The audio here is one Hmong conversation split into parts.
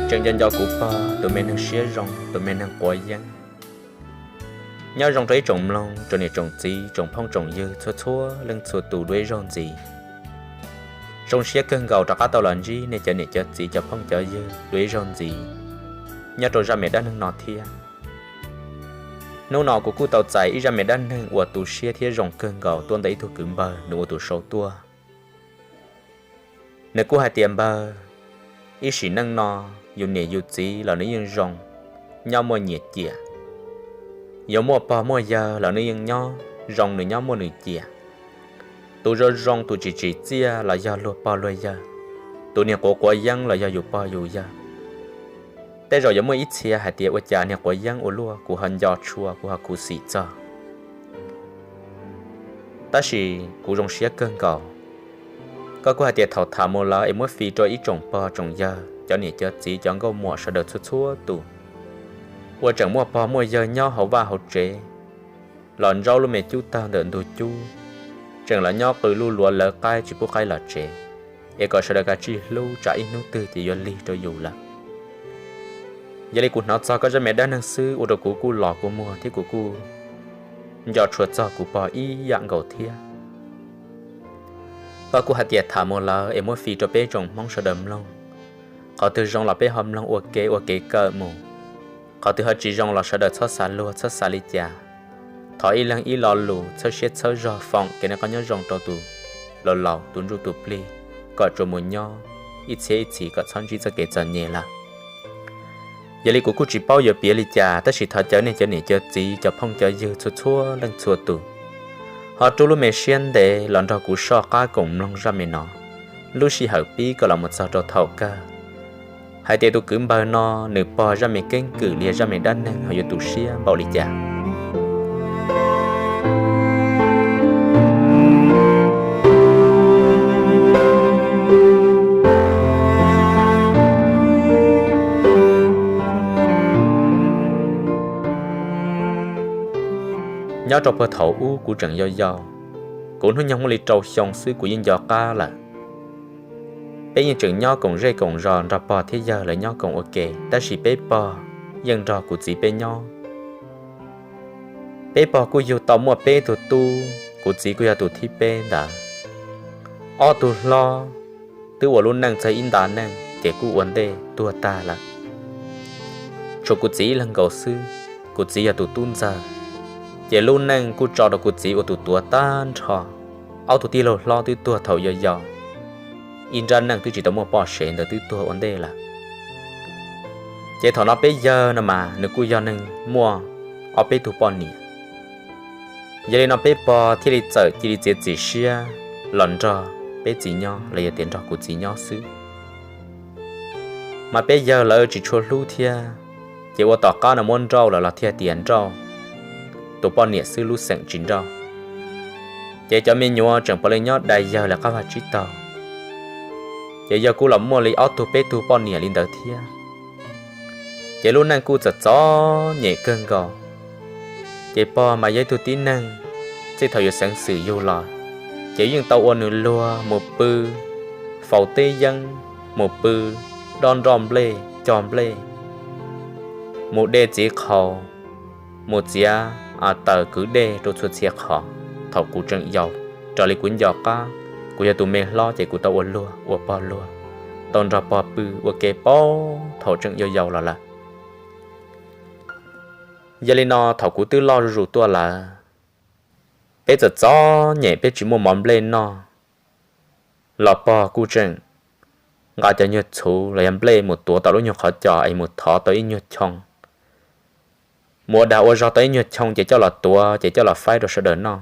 Tseem nco nco kuv pog tus me neeg siab zoo, tus me neeg quav yeeb, nyob zoo rau ib tsoom mloog, tsoom niam tsoom txiv, tsoom phooj tsoom ywg txhua txhua leej txhua tus dua ib zaug ntxiv. Zoo siab kawg nkaus rov qab tau los ntsib nej cov niam cov txiv cov phooj cov ywg dua ib zaug ntxiv nyob rau zaj me dab neeg no thiab. Hnub no kuv kuj tau txais ib zaj me dab neeg uas tu siab thiab zoo kawg nkaus tuaj ntawm ib tug kwv npawg nws ua tus sau tuaj. Nws kuj hais tias npawg, ib sim neej no yus niam yus txiv los nws yeej zoo, nyob muaj nyias ciam. Yuav muaj pog muaj yawg los nws yeej nyob zoo, nws nyob muaj nws ciam. Tus zoo zoo tus tsis tsim txiaj los yog luag pog luag yawg, tus niag quav quav yeeb los yog yus pog yus yawg. Tej zaum yuav muaj ib txhia hais tias ua cas niag quav yeeb ua luaj, kuv ho nco tshua kuv ho khuv xim txog. Tab sis kuv zoo siab kawg nkaus. Koj kuj hais tias thaum tham mus lawm es muab fi rau ib tsoom pog tsoom yawg, cov niam cov txiv, cov nkauj muam sawv daws txhua txhua tus uas tseem muaj pog muaj yawg nyob hauv vaj hauv tsev, los ntsaub lub me cub tawg ntawm ntug cub, tseem los nyob qw luj luav lawv qaib tsis pub qaib los tsev, es kom sawv daws kav tsij hlub tsam ib hnub twg ces yuav lig rau yus lawm. Yog li kuv hnov txog koj zaj me dab neeg xwb ua rau kuv kuj los kua muag thiab kuv kuj nco tshua txog kuv pog ib yam nkaus thiab. Koj kuj hais tias tham mus lawm es muab fi rau peb tsoom Hmoob sawv daws mloog. Qhov twg zoo los peb ho mloog ua ke ua kev kawm mus. Qhov twg ho tsis zoo los sawv daws txhob xav luag txhob xav li cas. Thov ib leeg ib lo lus txhawb siab txhawb zog foom kev noj qab nyob zoo rau tus laus laus tus ntsuj tus plig kom tsuas mus nyob ib txhiab ib txhis kom txhob ntsib txoj kev txom nyem lawm. Yog li kuv kuj tsis paub yuav piav li cas tab sis thov caw nej cov niam cov txiv cov phooj cov ywg txhua txhua leej txhua tus ho rub lub me siab ntev los nrog kuv soj qab koom mloog zaj me no. Lub sij hawm pib kom los mus txog rau thaum kawg hais tias tus kwv npawg no nws pog zaj me keeb kwm li zaj me dab neeg ho yuav tu siab npaum li cas. Nyob rau puag thaum ub kuv tseem yau yau, kuv hnub nyoog muaj li rau xyoo xwb kuv yeej nco qab lawm. Peb yeej tseem nyob koom zej koom zos nrog pog thiab yawg lawv nyob koom ua ke tab sis peb pog yeej nrog kuv txiv peb nyob. Peb pog kuj yug tau muaj peb tug tub, kuv txiv kuj yog tus thib peb ntawd. Ob tug hlob twb ua lub neej txog ib nta neej ces kuj ua ntej tuag tag lawm. Tshuav kuv txiv ib leeg nkaus xwb, kuv txiv yog tus tub ntxawg, ces lub neej kuj tso rau kuv txiv ua tus tuav tag nrho. Ob tug tij laug hlob twb tuag thaum yau yau, ib nrab neej twb tsis tau muaj poj sev ntawd twb tuag ua ntej lawm. Ces thaum no peb yawg no mas nws kuj yog neeg muaj ob peb tug poj niam. Yog li no peb pog thiaj li txawm cia li txiav txim siab los nrog peb txiv nyob los yog tias nrog kuv txiv nyob xwb. Mas peb yawg lawv tsis tshua hlub thiab, ces ua tom qab no muab nrauj lawm los thiaj tias nrauj tus poj niam xwb lub xeem tsis nrauj. Ces cov me nyuam tseem puav leej nyob dai yawg lawv qab vaj tsib taug, ces yawg kuj los muaj li ob tug peb tug poj niam li ntawd thiab. Ces lub neej kuj txom txom nyem kawg nkaus. Ces pog mas yog ib tug tib neeg txij thaum yuav xeev xwm yug los, ces yeej tau ua nws luag mus pw faus teb yeeb, mus pw dob nroj nplej co nplej, mus de txiv qhaus, mus txiav taws kwv dej rau txhua txhia qhov. Thaum kuv tseem yau, raws li kuv nco qab, kuv yog tus me hlob ces kuv tau ua luag ua pog luag, tau nrog pog pw ua ke puag thaum tseem yau yau los lawm. Yog li no thaum kuv twb loj zuj zus tuaj lawm, peb txom txom nyem peb tsis muaj mov nplej noj, los pog kuj tseem nqa cov nyuag txhuv los yog nplej mus tuav tom lub nyuag qhov cos es mus thov tau ib nyuag choo. Mus ua dag ua zog tau ib nyuag choo ces coj los tuav ces coj los faib rau sawv daws noj.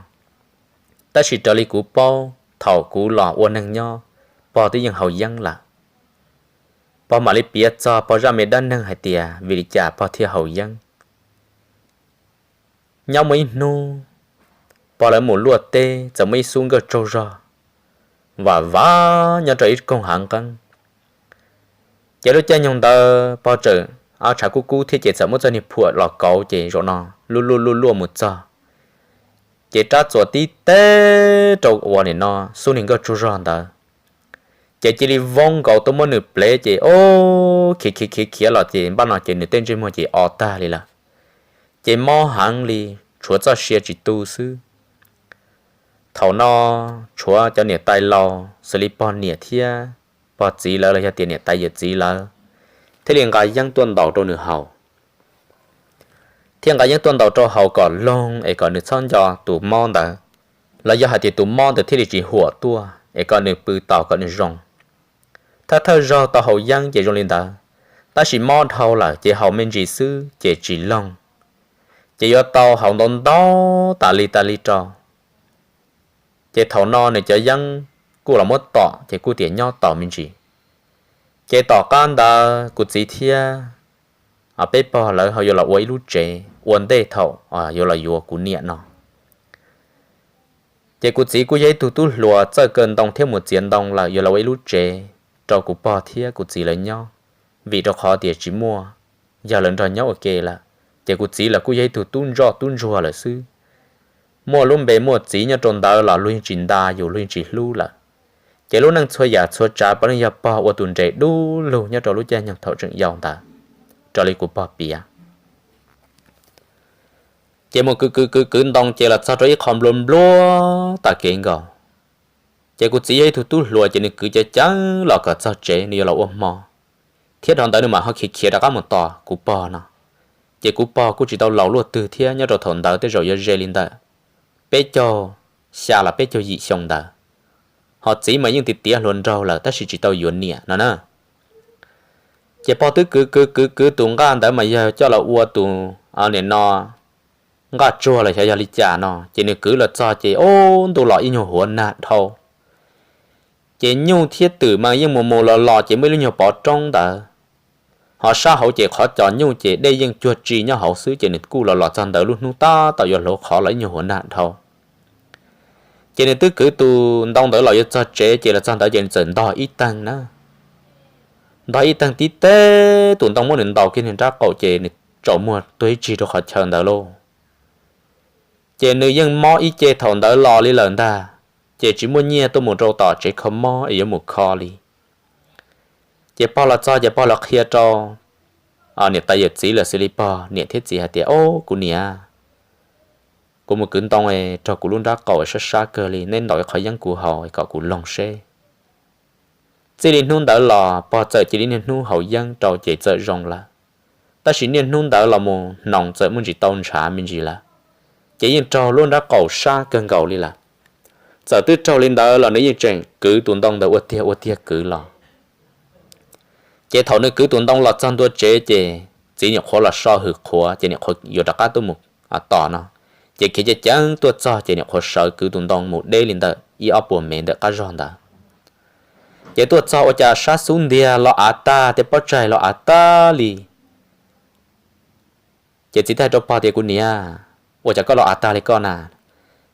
Tab sis raws li kuv paub, thaum kuv los ua neeg nyob, pog twb yeej haus yeeb lawm. Pog mam li piav txog pog zaj me dab neeg hais tias vim li cas pog thiaj haus yeeb. Nyob muaj ib hnub, pog lawv mus luaj teb txawm muaj ib xub nkauj tsaug zog vam vam nyob rau ib koog hav nqeeb. Ces lub caij nyoog ntawd pog txawm, tshav kub kub thiab ces txawm muab txoj niag phuam los kauv ces zaum no luaj luaj luaj luaj mus txog, ces rab txuas tib teb rau uas nim no xub niag nkauj tsaug zog ntawd. Ces cia li voob nkaus tuaj muab nws plev ces ob khiav khiav khiav khiav los ces npaj no ces nws tej ntsej muag ces o tag li lawm. Ces mob heev li, tshuav txoj sia tsis tu xwb. Thaum no tshuav cov niam tais laus xws li pog niam thiab pog txiv lawv los yog tias niam tais yawm txiv lawv thiaj li nqa yeeb tuaj ntaus rau nws haus, thiaj nqa yeeb tuaj ntaus rau haus kom loog es kom nws txhob nco tus mob ntawd, los yog hais tias tus mob ntawd thiaj li tsis huam tuaj es kom nws pw taus kom nws zoo. Thawj thawj zaug tau haus yeeb ces zoo li ntawd, tab sis mob dhau lawm ces haus me ntsis xwb ces tsis loog, ces yuav tau haus ntau ntau tas li tas li rau. Ces thaum no nws cov yeeb kuj los muab tom ces kuj tias nyob taus me ntsis. Ces tom qab ntawd kuv txiv thiab peb pog lawv ho yuav los ua ib lub tsev ua ntej thaum yuav los yuav kuv niam no. Ces kuv txiv kuj yog ib tug tub hluas txawj kaw ntoo thiab mus txiav ntoo lawm, yuav los ua ib lub tsev rau kuv pog thiab kuv txiv lawv nyob, vim rau qhov tias tsis muaj yawg lawv nrog nyob ua ke lawm. Ces kuv txiv los kuj yog ib tug tub ntsoj tub ntsuag lawm xwb, muaj lub npe muaj txiv nyob rau ntawd los luag yeej tsis nta yus, luag yeej tsis hlub lawm. Ces lub neej txhua yam txhua tsav puav leej yog pog ua tus nres dub lug nyob rau lub caij nyoog thaum tseem yau ntawd, raws li kuv pog piav. Ces mus kwv kwv kwv kwv ntoo ces los txog rau ib qho nplua nplua tag kev nkaus. Ces kuv txiv yog ib tug tub hluas ces nws kwv ceev ceev los kom txog tsev nws yuav los ua hmo, thiab dhau ntawd nws mam ho khiav khiav rov qab mus tos kuv pog no. Ces kuv pog kuj tsis tau laus luaj twg thiab, nyob rau thaum ntawd tej zaum yuav ze li ntawm peb caug xya los peb caug yim xyoo ntawd, ho txiv mas yeej tiav tiav hluas nraug lawm tab sis tsis tau yuav niam no na. Ces pog twb kwv kwv kwv kwv tus nqaj ntawd mas yog coj los ua tus, nim no, nqaj tsuag los xyov yog li cas no, ces nws kwv los txog ces ob ntu los ib nyuag huav nag dhau. Ces nyuj thiab twm mas yeej mus mus los los ces muaj ib lub nyuag pov roob ntawd, ho sab hauv ces qhov cos nyuj ces dej yeej cuag tsi nyob hauv xwb, ces nws kuj los los txog ntawd lub hnub tab tom yuav hluav qhov los ib nyuag huav nag dhau. Ces nws twb kwv tus ntoo ntawd los yuav txog tsev, ces los txog ntawd ces nws txawm ntog ib teeg na. Ntog ib teeg tib teb tus ntoo muab nws ntaus kiag nws nrab qaum ces nws tsaus muag tuag ib tsig rau qhov chaw ntawd lauj. Ces nws yeej mob ib ce thaum ntawd los li lawm ntag, ces tsis muaj nyiaj tuaj mus rau tom tsev kho mob es yuav mus kho li. Ces pog los txog ces pog los qhia rau niam tais yawm txiv lawm xws li pog niam thiab txiv hais tias, Ob, kuv niam, kuv mus kwv ntoo raug kuv lub nrab qaum sab sab kawg li, neb ntaus ib qho yeeb kuv haus kom kuv loog seb. Txij li hnub ntawd los pog txawm cia li niaj hnub haus yeeb rau ces txawm zoo lawm, tab sis niaj hnub ntawd los mus hnoos txawm muaj ntsis tau ntshav me ntsis lawm, ces yeej raug lub nrab qaum sab kawg nkaus li lawm. Txawm twb raug li ntawd los nws yeej tseem kwv tus ntoo ntawd ua tiag ua tiag kwv los. Ces thaum nws kwv tus ntoo los txog ntua tsev ces txiv nyuam qhuav los so hwm qhuav ces nyuam qhuav yuav rov qab tuaj mus tos no, ces khiav ceev ceev tuaj txog ces nyuam qhuav sawv kwv tus ntoo mus deb li ntawm ib ob puas mev ntawm qab zog ntawd. Ces tuaj txog ua cas sab xub ntiag los av tag, tej pob tsaig los av tag li. Ces txiv thiaj hais rau pog tias, Kuv niam, ua cas koj los av tag li koj na?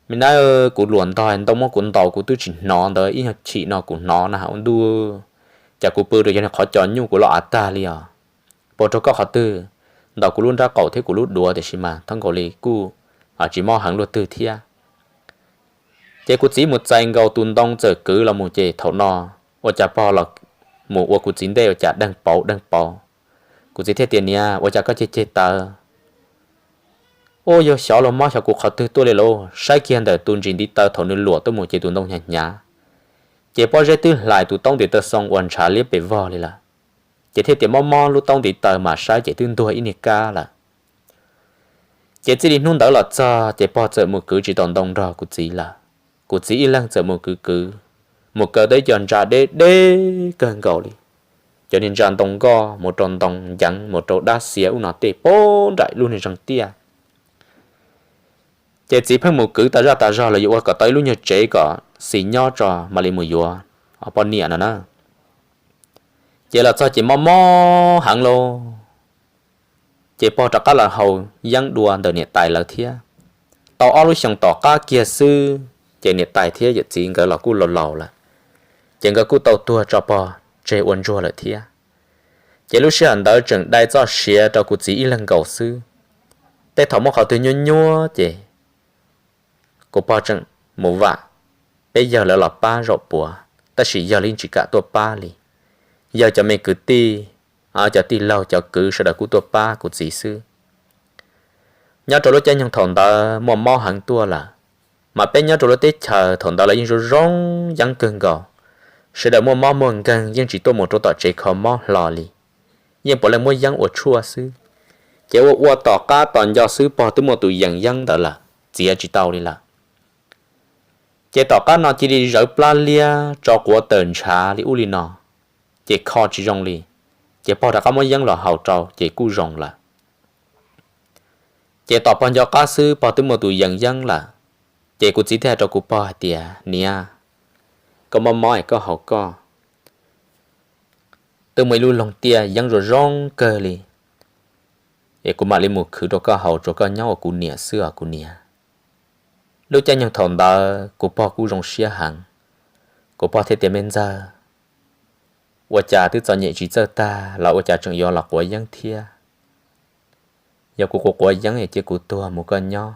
Me nab, kuv luam ntog ntoo muab kuv ntaus kuv twb tsis hnov ntawd, ib nyuag chim no kuv hnov na, ua ntuj, cas kuv pw rau yog qhov cos nyuj kuv los av tag li os. Puas raug koj qhov twg? Ntaus kuv lub nrab qaum thiab kuv lub duav tiam sis mas thoob nkaus li kuj tsis mob heev luaj twg thiab. Ces kuv txiv mus txais nkaus tus ntoo txawm kwv los mus ces thaum no ua cas pog los mus ua kuv txiv ntej ua cas deeg pauv deeg pauv. Kuv txiv thiaj tias, Niam, ua cas koj ceg ceg taw? Ua yog xyov los mob xyov kuv qhov twg tuaj li lauj, saib kiag ntawm tus ntsis ntiv taw thaum nws luam tuaj mus ces tus ntoo hnyav hnyav, ces pob zeb twb hlais tus taub ntiv taw xoo uas ntshav liab pes vog li lawm. Ces thiaj tias mob mob lub taub ntiv taw mas saib ces twb ntuag ib niag kab lawm. Ces txij li hnub ntawd los txog ces pog txawm mus kwv tsis tau ntoo nrog kuv txiv lawm. Kuv txiv ib leeg txawm mus kwv kwv, mus kaw tau ib co ntsa deb deb kawg nkaus li, cov niag ntsa ntoo nkoj mus rau ntoo nceev mus rau dab xiav ub no tej pob nraim lub niag zeeg tiaj. Ces txiv pheej mus kwv tas zaj tas zog los yuav ua kom tau ib lub nyuag tsev kom xis nyob tso mam li mus yuav poj niam no na. Ces los txog ces mob mob heev lauj, ces pog rov qab los haus yeeb dua ntawm niam tais lawv thiab. Tau ob lub xyoos tom qab kiag xwb ces niam tais thiab yawm txiv nkawd los kuj laus laus lawm, ces nkawd kuj tau tuag tso pog tseg ua ntsuag lawm thiab. Ces lub sij hawm ntawd tseem dai txoj sia rau kuv txiv ib leeg nkaus xwb. Tej thaum muaj qhov twg nyuaj nyuaj ces kuv pog tseem mus vam peb yawg lawv los pab zaum puav. tab sis yawg los yeej tsis kam tuaj pab li. Yawg cov me kwv tij, cov tij laug cov kwv sawv daws kuj tuaj pab kuv txiv xwb. Nyob rau lub caij nyoog thaum ntawd muaj mob heev tuaj lawm, mas peb nyob rau lub teb chaws thaum ntawd los yeej zoo zoo yeeb kawg nkaus. Sawv daws muaj mob muaj nkeeg yeej tsis tuaj mus rau tom tsev kho mob hlo li, yeej puav leej muab yeeb ua tshuaj xwb. Ces ua ua tom qab tos nco xwb pog twb muaj tus yees yeeb ntawd lawm, txiav tsis tau li lawm. Ces tom qab no cia li zawv plab liab tso quav tawm ntshav li ub li no, ces kho tsis zoo li. Ces pog rov qab muab yeeb los haus rau ces kuj zoo lawm. Ces tos pog nco qab xwb pog twb muaj tus yees yeeb lawm. Ces kuv txiv thiaj hais rau kuv pog hais tias, niam, koj mob mob es koj haus koj, twb muaj ib lub loog tiaj yeeb zoo zoo kawg li, es kuv mam li mus khwv rau koj haus, tsuas koj nyob ua kuv niam xwb os kuv niam. Lub caij nyoog thaum ntawd kuv pog kuj zoo siab heev. Kuv pog thiaj tias, me ntxawg, ua cas twb txom nyem tsis txawj tag los ua cas tseem yuav los quav yeeb thiab? Yog kuv quav quav yeeb es cia kuv tuag mus koj nyob,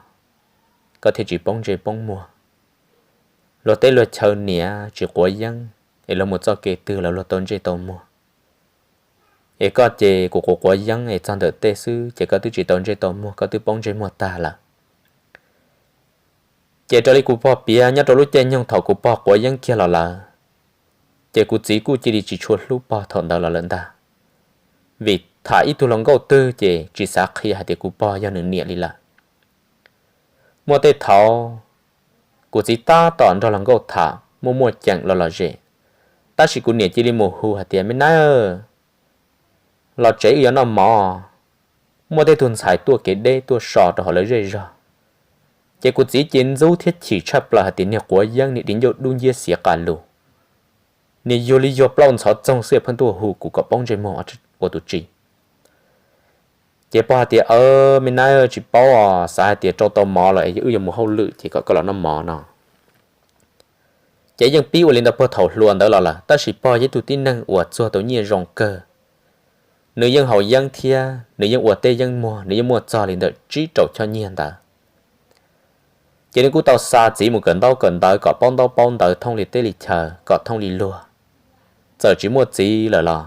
koj thiaj tsis poob ntsej poob muag. Luag teb luag chaw niam tsis quav yeeb es luag mus txoj kev twg los luag tau ntsej tau muag. Es koj ces kuv quav quav yeeb es txog ntawm tej xwb ces koj twb tsis tau ntsej tau muag, koj twb poob ntsej muag tag lawm. Ces raws li kuv pog piav nyob rau lub caij nyoog thaum kuv pog quav yeeb kiag los lawm, ces kuv txiv kuj cia li tsis tshua hlub pog thaum ntawd los lawm ntag. Vim tham ib tug hluas nkauj twg ces tsis xav qhia hais tias kuv pog yog nws niam li lawm. Muaj tej thaum kuv txiv tab tom nrog hluas nkauj tham muaj muaj ceem los lom zem, tab sis kuv niam cia li mus hu hais tias, me nab, los tsev wb yuav noj mov. Muaj tej tug ntxhais tuaj kev deb tuaj so rau hauv lawv zej zog. Ces kuv txiv cia li ntxub thiab chim tshaj plaws hais tias, niag quav yeeb, niag di ncauj dub nciab xiav qas lus, niag yuag li yuag plaub ntxhov txoog xwb pheej tuaj hu kuv kom poob ntsej muag ua tus tsi. Ces pog hais tias, me nab, tsis paub os, xav hais tias rau tau mov lawm es wb yuav mus hauj lwm ces kom koj los noj mov no. Ces yeej pib ua li ntawd puag thaum hluas ntawd los lawm, tab sis pog yog ib tug tib neeg uas txuag tau nyiaj zoo kawg. Nws yeej haus yeeb thiab nws yeej ua teb yeeb muag, nws yeej muaj txog li ntawm tsib rau choj nyiaj ntawd. Ces nws kuj tau xa txiv mus kawm ntaub kawm ntawv kom paub ntaub paub ntawv thooj li teb li chaw kom thooj li luag. Txawm tsis muaj txiv lawm los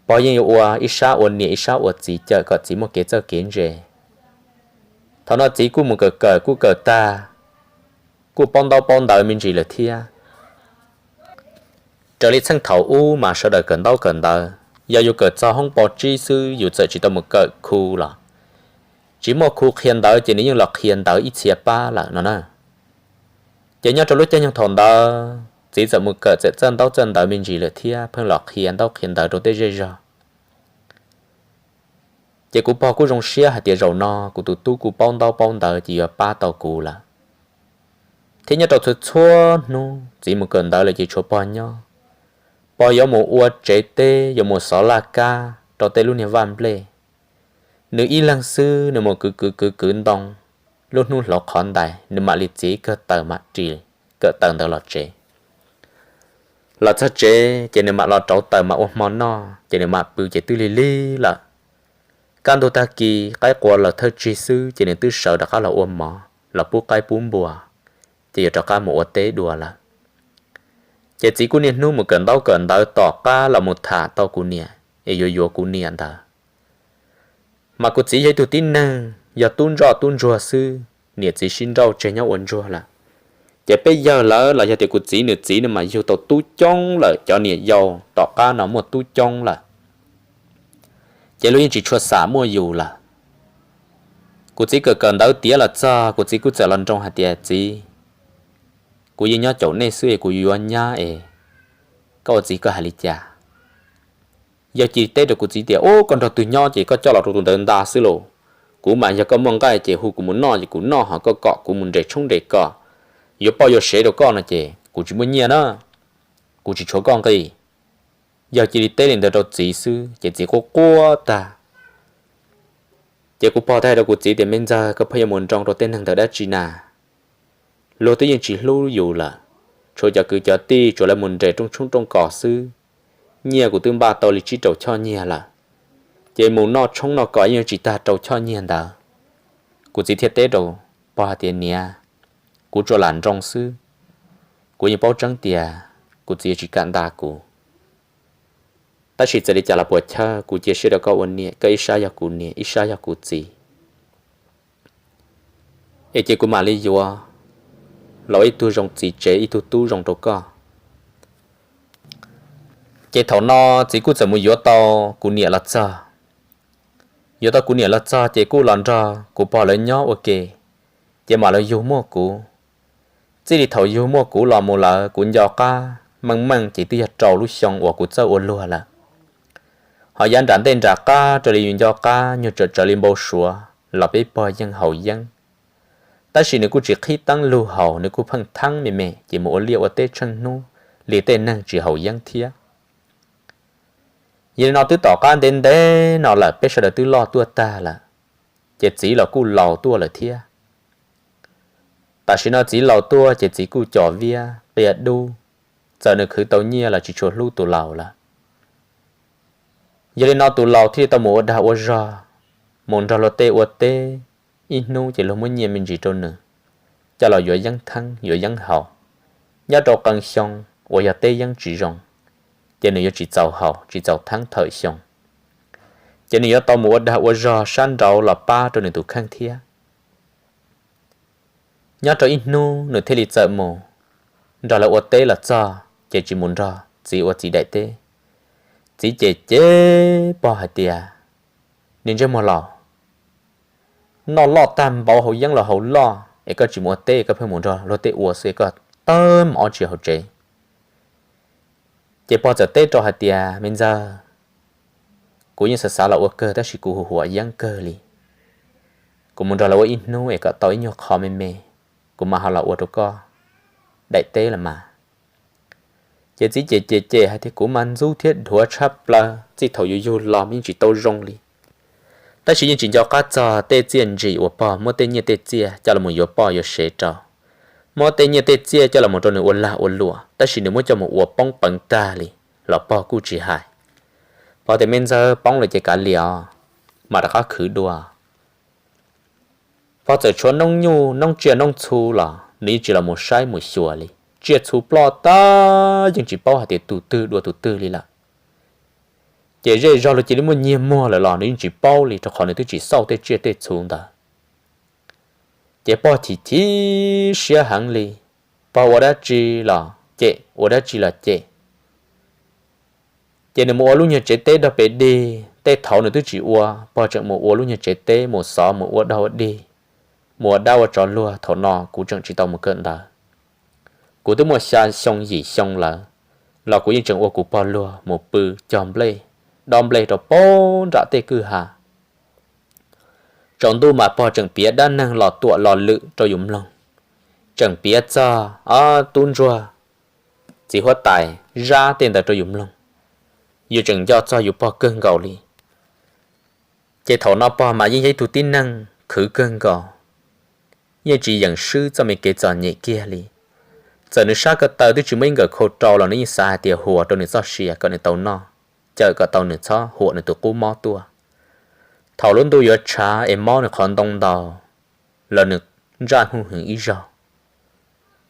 pog yeej yuav ua ib sab ua niam ib sab ua txiv cawm kom txiv muaj kev txawj kev ntse. Thaum no txiv kuj mus kawm kawm kuj kawm tag, kuj paub ntaub paub ntawv me ntsis lawm thiab. Raws li txheej thaum ub mas sawv daws kawm ntaub kawm ntawv, yog yus kawm txog hoob pov tsib xwb yus txawm tsis tau mus kawm khu los tsis muaj khu qhia ntawv ces nws yeej los qhia ntawv ib txhia pab lawm no na. Ces nyob rau lub caij nyoog thaum ntawd txiv txawm mus kawm txawm txawj ntaub txawj ntawv me ntsis lawm thiab pheej los qhia ntaub qhia ntawv rau tej zej zog. Ces kuv pog kuj zoo siab hais tias zaum no kuv tus tub kuj paub ntaub paub ntawv ces yuav pab tau kuv lawm. Thiab nyob rau txhua txhua hnub txiv mus kawm ntawv lawm ces tshuav pog nyob. Pog yuav mus ua tsev teb, yuav mus xov laj kab rau tej lub niag vaj nplej. Nws ib leeg xwb nws mus kwv kwv kwv kwv ntoo, lub hnub hlauv qhov ntais nws mam li txiav kawg taws mam ris kawm taws ntawd los tsev. Los txog tsev ces nws mam los rauv taws mam ua hmo noj ces nws mam pw ces twb lig lig lawm. Kaj ntug tag kis qaib qua los thawj tsig xwb ces nws twb sawv rov qab los ua mov los pub qaib pub npua, ces yuav rov qab mus ua teb dua lawm. Ces txiv kuj niaj hnub mus kawm ntaub kawm ntawv tom qab los mus tham tau kuv niam es yuav yuav kuv niam ntawd. Mas kuv txiv yog ib tug tib neeg yog tub ntsoj tub ntsuag xwb, niam txiv sib nrauj tseg nyob ua ntsuag lawm. Ces peb yawg lawv los yog tias kuv txiv nws txiv no mas yug tau tub coob lawm, cov niam yau tom qab no muaj tub coob lawm. Ces luag yeej tsis tshua xam muaj yus lawm. Kuv txiv kawm kawm ntawv tiav los txog kuv txiv kuj txawm los nroo hais tias, txiv, kuv yeej nyob caum nej xwb es kuv yuav nyab es koj ua txiv koj hais li cas? Yawg cia li teb rau kuv txiv tias, ub, koj nrog twg nyob ces koj coj los rau tus ntawd nta xwb lauj. Kuv mas yog koj muaj nqaij ces hu kuv mus noj ces kuv noj, ho koj kom kuv mus nres tshoob nres kos yuav poj yuav sev rau koj no ces kuv tsis muaj nyiaj na, kuv tsis tshuav koj nqi. Yawg cia li teb li ntawd rau txiv xwb ces txiv quaj quaj tag. Ces kuv pog thiaj hais rau kuv txiv tias, me ntxawg, koj pheej yuav mus nroo rau tej neeg ntawd dab tsi na? Luag twb yeej tsis hlub yus lawm, tshuav cov kwv cov tij tsuas lawv mus nres rooj tshoob rooj kos xwb. Nyiaj kuv twb npaj tau li tsib rau choj nyiaj lawm, ces mus noj tshoob noj kos yeej tsis tag rau choj nyiaj ntawd. Kuv txiv thiaj teb rau pog hais tias, niam, kuv tsuas lam nroo xwb, Kuv yeej paub tseeb tias kuv txiv yuav tsis kam nta kuv. Tab sis txawm li cas los puas chawj, kuv cia siab rau koj ua niam, koj ib sab yog kuv niam, ib sab yog kuv txiv. Es cia kuv mam li yuav los ua ib tug zoo txiv tsev, ib tug tub zoo rau koj. Ces thaum no txiv kuj txawm mus yuav tau kuv niam los txog. Yuav tau kuv niam los txog ces kuj los nrog kuv pog lawv nyob ua ke, ces mam li yug muaj kuv. Txij li thaum yug muaj kuv los mus lawm kuv nco qab meej meej ces twb yog rau lub xyoo uas kuv txawj ua luag lawm. Ho yav nram ntej nram qab raws li yus nco qab nyuag tsawm tsawv li npau suav los peb pog yeej haus yeeb. Tab sis nws kuj tsis qhib teeb lug haus, nws kuj pheej theeb me me ces mus ua liaj ua teb tsheej hnub li tej neeg tsis haus yeeb thiab. Yog li no twb tom qab ntev ntev no lawm, peb sawv daws twb loj tuaj tag lawm, ces txiv los kuj laus tuaj lawm thiab. Tam sim no txiv laus tuaj ces txiv kuj cov viab qia dub, txawm nws khwv tau nyiaj los tsis tshua hlub tus laus lawm. Yog li no tus laus thiaj li tau mus ua dag ua zog, mus nrog luag tej ua teb, ib hnub ces luag muab nyiaj me ntsis rau nws coj los yuav yeeb theeb yuav yeeb haus. Nyob rau qee xyoo uas yog teb yeeb tsis zoo, ces nws yuav tsis txaus haus tsis txaus theeb thawm xyoo, ces nws yuav tau mus ua dag ua zog sab nraud los pab rau nws tus kheej thiab. Nyob rau ib hnub nws thiaj li txawm mus nrog lawv ua teb los txog ces tsis mus nrog txiv ua txiv daim teb. Txiv cem cem pog hais tias, Niag ntsej muag laus, noj loj tag npaum haus yeeb los haus loj es koj tsis mus ua teb, koj pheej mus nrog luag tej ua xwb, koj tawg mov tsis haus tsev. Ces pog txawm teb rau hais tias, Me ntxawg, kuv yeej xav xav los ua kawg tab sis kuv huam yeeb kawg li. Kuv mus nrog lawv ua ib hnub es kom tau ib nyuag qho me me, kuv mam ho los ua rau koj daim teb los mas. Ces txiv cem cem cem hais tias, Kuv mas ntxub thiab dhuav tshaj plaws, txij thaum yus yug los mas yeej tsis tau zoo li. Tab sis yeej tsis nco qab txog tej txiaj ntsim uas pog muab tej nyiaj tej txiaj coj los yuav poj yuav sev rau, muab tej nyiaj tej txiaj coj los rau nws ua lag ua luam, tab sis nws muab coj mus ua poob peev tag li los pog kuj tsis hais. Pog tias, Me ntxawg, poob lawm ces kav liam os, mam rov qab khwv dua. Pog txawm tshuav noob nyuj noob tsiaj noob txhu los nws yeej tsis los mus saib mus xyuas li. Tsiaj txhu ploj tag yeej tsis paub hais tias tus twg dua tus twg li lawm. Ces zej zog luag cia li muaj nyiag muag lawm los nws yeej tsis paub li, rau qhov nws twb tsis xauj tej tsiaj tej txhu ntawd. Ces pog chim chim siab heev li, pog ua dab tsi los cem, ua dab tsi los cem. Ces nws mus ua lub nyuag tsev teb dog pes dig, tej thaud nws twb tsis ua, pog tseem mus ua lub nyuag tsev teb mus xov mus ua dog ua dig, mus ua dab ua tsov luag, thaum no kuv tseem tsis tau mus kawm ntawv. Kuv twb muaj xya xyoo yim xyoo lawm, los kuv yeej tseem ua kuv pog luag mus pw cog nplej, dob nplej rau pem nram tej kwj ha. Tsaus ntuj mas pog tseem piav dab neeg los tuam los lwm rau yus mloog, tseem piav txog ob tub ntsuag, txiv huab tais zab tej ntawd rau yus mloog, yus tseem nco txog yus pog kawg nkaus li. Ces thaum no pog mas yeej yog ib tug tib neeg khwv kawg nkaus, yeej tsis yeem swb txoj me kev txom nyem kiag li. Txawm nws sab ko taw twb tsis muaj ib nkawm khau rau los nws yeej xav hais tias huam rau nws txoj sia kom nws tau noj, cawm kom tau nws txhob huam nws tus qub mob tuaj. Thaum lub ntuj yuav tshav es mob nws qhov ntoo ntau, los nws ntsaj hwj hwm ib zaug.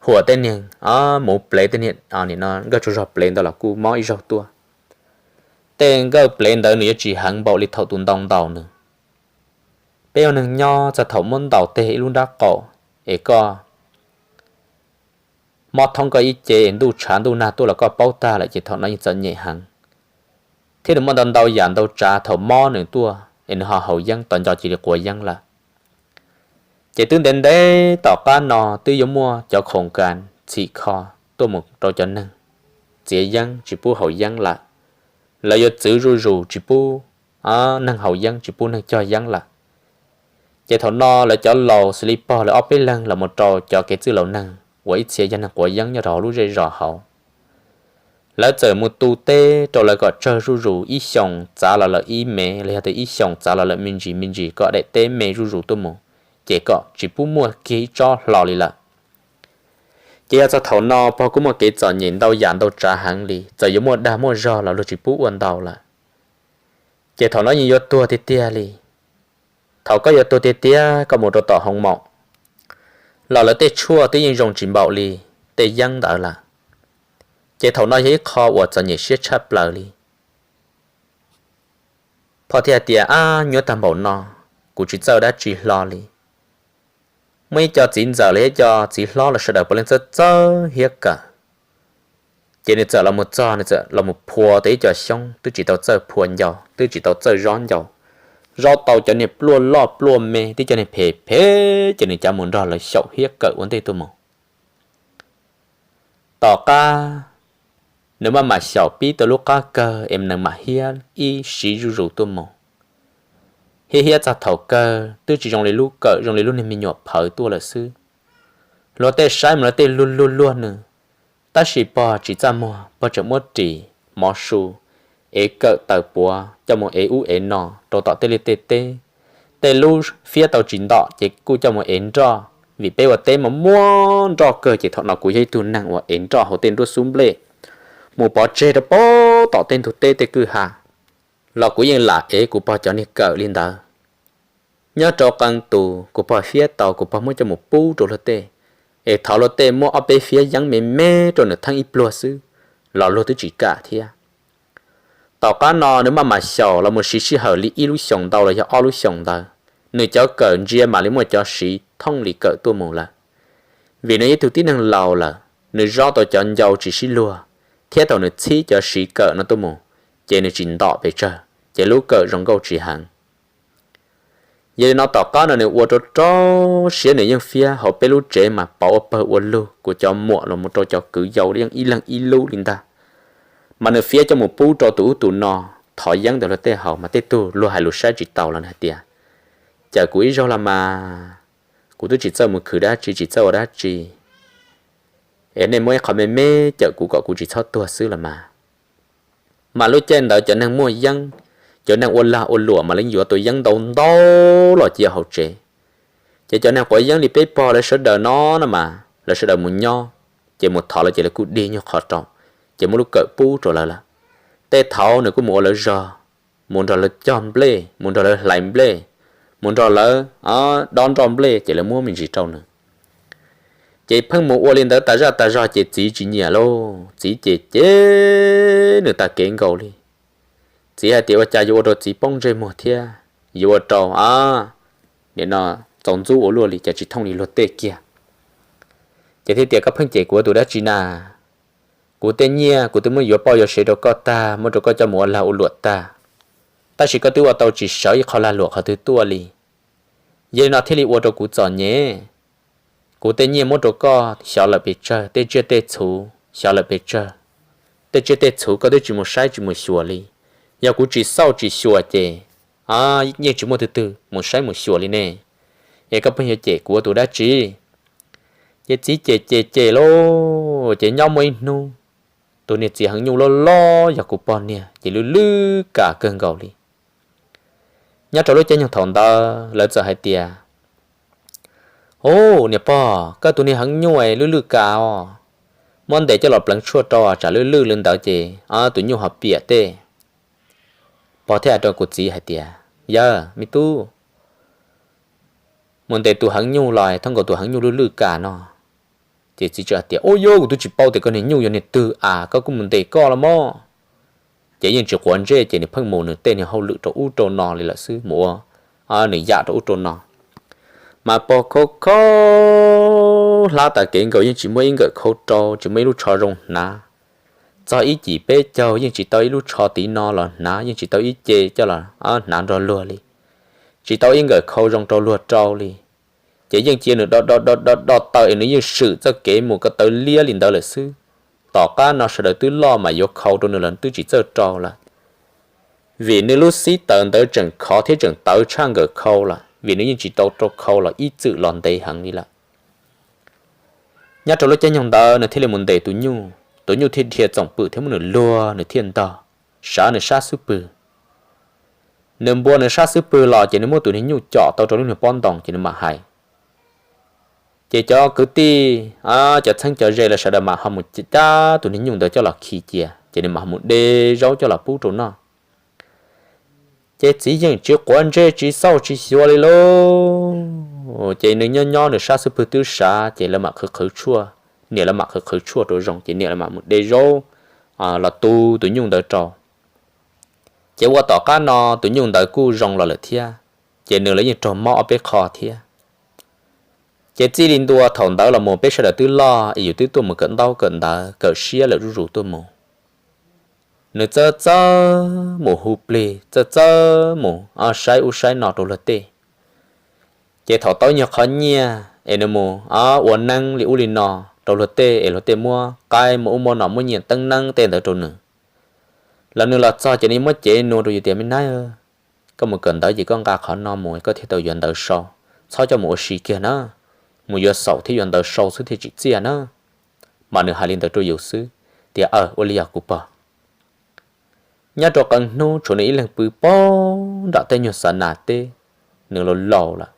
Huam tej niag muv plev, tej niag nkawj tsaug zog plev ntawd los kuj mob ib zaug tuaj. Tej nkawj plev ntawd nws yuav tsis heev npaum li thaum tus ntoo ntaus nws. Peb ua neeg nyob txog thaum muab ntaus teg ib lub nrab qaum es koj mob thoob koj ib ce es ntuj tshav ntuj nag tuaj los koj paub tag lawm ces thaum no yeej txom nyem heev. Thiab nws muaj ntau ntau yam ntau tsav thaum mob nws tuaj es nws ho haus yeeb tos nco cia li quav yeeb lawm. Ces twb ntev ntev tom qab no twb yuav muaj cov khoom kas txhim kho tuaj mus rau cov neeg txiav yeeb tsis pub haus yeeb lawm. Lawv yuav txwv zuj zus tsis pub neeg haus yeeb tsis pub neeg cog yeeb lawm. Ces thaum no lawv cov laus xws li pog lawv ob peb leeg los mus rau cov kev txwj laus neeg uas ib txhia yog neeg quav yeeb nyob rau hauv lub zej zos hauv, lawv txawm mus tu teb rau lawv kom tsawg zuj zus, ib xyoos txav los lawm ib mev los yog tias ib xyoos txav los lawm me ntsis me ntsis kom daim teb me zuj zus tuaj mus, ces kom tsis pub muaj kiag ib tsob hlo li lawm. Ces yog txog thaum no pog kuj muaj kev txom nyem ntau yam ntau tsav heev li, txawm yuav muaj dag muaj zog los luag tsis pub ua ntau lawm. Ces thaum no yeej yuav tuag tiag tiag li. Thaum koj yuav tuag tiag tiag koj mus rau tom hoo maum los lawv tej tshuaj twb yeej zoo tsis npaum li tej yeeb ntawd lawm. Ces thaum no yog ib qho uas txom nyem siab tshaj plaws li. Phoj thiaj hais tias, Ab, nyuaj tag npaum no, kuv tsis txawj dab tsi hlo li. Muaj ib co txiv ntxawm los yog ib co txiv hlob los sawv daws puav leej txawj txawj hiab kawm. Ces nws txawm los mus txog, nws txawm los mus phua tau ib co xyoob twb tsis tau txawj phua ncau, twb tsis tau txawj zob ncau, zob tau cov niag pluaj loj pluaj me thiab cov niag phem phem, ces nws cav mus nrog lawv xyaum hiab kawm ua ntej tuaj mus. Tom qab nws maj mam xyaum pib tau lub qab kawg es nws mam hiab ib siv zuj zus tuaj mus. Hiab hiab txog thaum kawg twb tsis zoo li lub kawm, zoo li lub niag me nyuam phawv tuaj lawm xwb. Luag tej saib mas luag tej luag luag luag nws, tab sis pog tsis txaj muag, pog tseem muab ris mov su, ev kawm taws puav coj mus ev ub ev no rau tom tej liaj tej teb. Tej lub fiab tau tsis ntom ces kuj coj mus ev nroj, vim peb ua teb mas muaj nroj kawg, ces thaum no kuv yog ib tug neeg uas ev nroj hauv tej nruab xub nplej mus pov tseg rau pem tom tej ntug teb tej kwj ha los kuv yeej lam ev kuv pog cov niag kawm li ntawd. Nyob rau qee tus kuv pog fiab tau, kuv pog muab coj mus pub rau luag tej, es thov luag tej muab ob peb fiab yeeb me me rau nws theej ib pluag xwb los luag twb tsis kam thiab. Tom qab no nws maj mam xyaum los mus siv sij hawm li ib lub xyoos ntau los yog ob lub xyoos ntawd, nws cov kawm ntsia mam li muaj cov siv thooj li kawm tuaj mus lawm. Vim nws yog ib tug tib neeg laus lawm, nws zob tau cov ncau tsis sib luag, thiab thaum nws txhib cov siv kawm no tuaj mus, ces nws tsis ntom pes tsawg, ces lub kawm zoo nkauj tsis heev. Yog li no tom qab no nws ua rau rau siab, nws yeej fiab hauv peb lub tsev mas pauv ua pawg ua lug, kuv cov muam los mus rau cov kwv yau yeej ib leeg ib lub li ntag. Mas nws fiab coj mus pub rau tus ub tus no, thov yeeb ntawm luag tej haus mas tej tug luag hais lus saib tsis taus los nws hais tias, Cawm kuv ib zaug los mas, kuv twb tsis txawj mus khwv dab tsi, tsis txawj ua dab tsi, es nej muab ib qho me me cawm kuv kom kuv tsis txhob tuag xwb los mas. Mas lub caij ntawd cov neeg muaj yeeb, cov neeg ua lag ua luam mas lawv yuav tus yeeb ntau ntau los cia hauv tsev. Ces cov neeg quav yeeb li peb pog lawv sawv daws no no mas lawv sawv daws mus nyob, ces mus thov lawv ces lawv kuj dig nyuag qhov rau, ces muab lub kawm pub rau lawv lawm. Tej thaud nws kuj mus ua lawv zog, mus nrog lawv cog nplej, mus nrog lawv hlais nplej, mus nrog lawv dob nroj nplej, ces lawv muab me ntsis rau nws. Ces pheej mus ua li ntawd tas zaj tas zog ces txiv tsis nyiam lauj, txiv ces cem nws tag kev nkaus li. Txiv hais tias ua cas yuav ua rau txiv poob ntsej muag thiab yuav ua rau, nim no txaus ntxub ua luaj li, cas tsis thooj li luag tej kiag. Ces thiaj tias, Koj pheej cem kuv ua tus dab tsi na? Kuv tej nyiaj kuv twb muab yuav poj yuav sev rau koj tag, muab rau koj coj mus ua lag ua luam tag, tab sis koj twb ua tau tsis sawv ib qho lag luam qhov twg tuaj li. Yog li no thiaj li ua rau kuv txom nyem. Kuv tej nyiaj muab rau koj xyov lawm pes tsawg, tej tsiaj tej txhu xyov lawm pes tsawg. Tej tsiaj tej txhu koj twb tsis mus saib tsis mus xyuas li. Yog kuv tsis xauj tsis xyuas ces yeej tsis muaj twg twg mus saib mus xyuas li ne. Es koj pheej yuav cem kuv ua tus dab tsi? Ces txiv cem cem cem lauj, ces nyob muaj ib hnub, tus niag txiv heev nyuj loj loj yog kuv pog niag ces lwj lwj kas kawg nkaus li. Nyob rau lub caij nyoog thaum ntawd lawv txawm hais tias, Ub, niam pog, koj tus niag heev nyuj lwj lwj kas os, muab ntes coj los pleev tshuaj rau tsam lwj lwj li ntawd ces tus nyuj ho piam tej. Pog thiaj hais rau kuv txiv hais tias, Yawg, me tub, mus ntes tus heev nyuj los thoob nkaus tus heev nyuj lwj lwj kas no. Ces txiv txawm hais tias, Ub, yog kuv twb tsis paub tias koj niag nyuj yog niag twg as, koj kuj mus ntes koj los mog. Ces yeej tsis quav ntsej ces nws pheej mus nws tej niag hauj lwm rau ub rau no li lawm xwb, mus ua nws yam rau ub rau no. Mas pog khau khau hlab tas kev nkaus yeej tsis muaj ib nkawm khau rau, tsis muaj ib lub tsho zoo hnav. Txog ib cim peb caug yeej tsis tau ib lub tsho tiv no los hnav, yeej tsis tau ib ce coj los hnav nrog luag li, tsis tau ib nkawm khau zoo rau luag rau li. Ces yeej cia nws do do do do do taw es nws yeej swm txoj kev mus ko taw liab li ntawd lawm xwb. Tom qab no sawv daws twb loj mas yuav khau rau nws los twb tsis txawj rau lawm, vim nws lub xib taws ntawd tseem khov thiab tseem tawv tshaj nkawm khau lawm, vim nws yeej tsis tau rau khau los ib txwm los ntev heev li lawm. Nyob rau lub caij nyoog ntawd nws thiaj li mus ntes tus nyuj, tus nyuj thiaj dhia txoom pwm thiab muab nws luag nws thiaj ntog, sav nws sab xub pwg. Nws npua nws sab xub pwg los ces nws muab tus niag nyuj com tau rau lub niag pob ntoo ces nws mam hais. Ces cov kwv tij, cov txheeb cov ze lawv sawv daws mam ho mus cab tus niag nyuj ntawd coj los khi cia, ces nws mam ho mus de zaub coj los pub rau noj. Ces txiv yeej tsis quav ntsej tsis xauj tsis xyuas li lauj. Ces nws nyob nyob nws sab xub pwg twb sav ces lawv mam qhwv qhwv tshuaj, niam lawv mam qhwv qhwv tshuaj rau zoo ces niam lawv mam mus de zaub los tu tus nyuj ntawd rau. Ces ua tom qab no tus nyuj ntawd kuj zoo los lawm thiab, ces nws los yeej raug mob ob peb qho thiab. Ces txij li ntua thaum ntawd los mus peb sawv daws twb loj es yus twb tuaj mus kawm ntaub kawm ntawv kawm siab lawm zuj zus tuaj mus. Nws txawj txawj mus hu plig, txawj txawj mus saib ub saib no rau luag tej. Ces thaum tau nyuag qhov nyiaj es nws mus ua neeb li ub li no rau luag tej es luag tej muab qaib muab ub muab no muab nyiaj teeb neeb tej ntawd rau nws, los nws los txog ces nws muab cev nua rau yus tias, Me nab, koj mus kawm ntawv ces koj nqa qhov no mus koj thiaj tau yuav ntawv sau, txhob coj mus ua si kiag na, mus yuav xaum thiab yuav ntawv sau xwb thiaj tsim txiaj na. Mas nws hais li ntawd rau yus xwb, tias, Aw, ua li yog kuv pog. Nyob rau qee hnub tshuav nws ib leeg pw pog nram tej nyuag xav nas teb, nws laus laus lawm,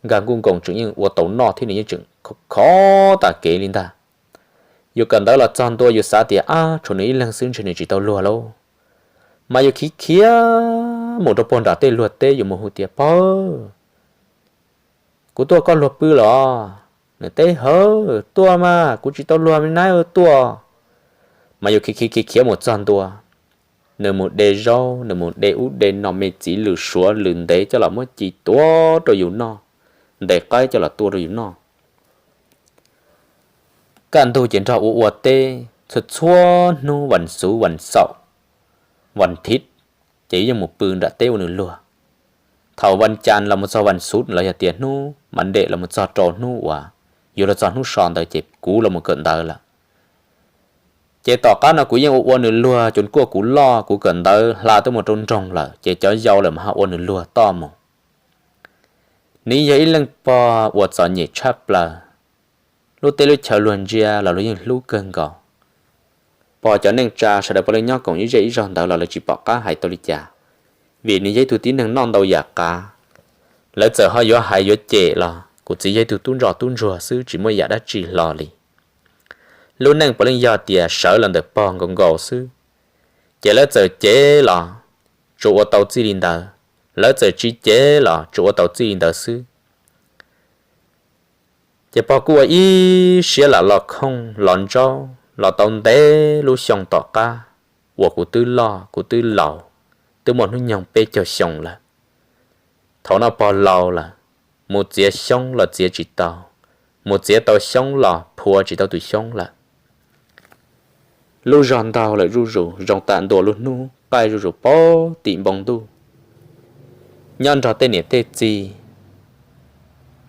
nkag nkuj nkoos tseem yeej ua tau noj thiab nws yeej tseem khov tas kev li ntag. Yus kawm ntawv los txog ntua yus xav tias, Ab, tshuav nws ib leeg xwb ntshe nws tsis tau luag lauj. Mas yus khiav khiav mus rau pog nram tej luag teb, yus mus hu tias, Pog, kuv tuaj, koj luag pw los? Nws teb, Hawv, tuaj mas, kuv tsis tau luag me nab, tuaj. Mas yus khiav khiav khiav khiav mus txog ntua, nws mus de zaub, nws mus de ub de no me txiv lws suav lws ntev coj los muab ci tuav rau yus noj, ntes qaib coj los tua rau yus noj. Kaj ntug ces nrog ua ua teb, txhua txhua hnub vas xuv vas xaum, vas thiv, ces yeej mus pw nram teb ua nws luag. Thaum vas cas los mus txog vas xuv los yog tias hnub mas nrem los mus txog rau hnub uas yuav luag txog hnub so ntawd ces kuv los mus kawm ntawv lawm. Ces tom qab no kuv yeej ua ua nws luag, cov kuaj kuv loj, kuv kawm ntawv hla tuaj mus rau nroog lawm ces cov yau lawm mas ho ua nws luag toj mus. Nws yog ib leeg pog uas txom nyem tshaj plaws, lub teb lub chaw luag ntsia los luag yeej hlub kawg nkaus. Pog cov neej tsa sawv daws puav leej nyob koom ib zej ib zog ntawd los lawv tsis pom qab hais tau li cas, vim nws yog ib tug tib neeg noj ntau yam qav. Lawv txawm ho yuav hais yuav cem los kuv txiv yog ib tug tub ntsuag tub ntsuag xwb tsis muaj yam dab tsi hlo li. Lub neej puav leej yog tias sawv los ntawm pog nkaus nkaus xwb, ces lawv txawm cev los tsuas ua tau txij li ntawd, lawv txawm tsis cev los tsuas ua tau txij li ntawd xwb. Ces pog kuj ua ib siab lam los khooj los ntsaub los tau ntev lub xyoo tom qab uas kuv twb loj kuv twb laus, twb muaj hnub nyoog peb caug xyoo lawm. Thaum no pog laus lawm, mus txiav xyoob los txiav tsis tau, mus txiav tau xyoob los phua tsis tau tus xyoob lawm. Lub zog ntaug lawm zuj zus zoo tam ntua lub hnub qaij zuj zus pog tim npoo ntuj. Nyob nrog tej niam tej txiv,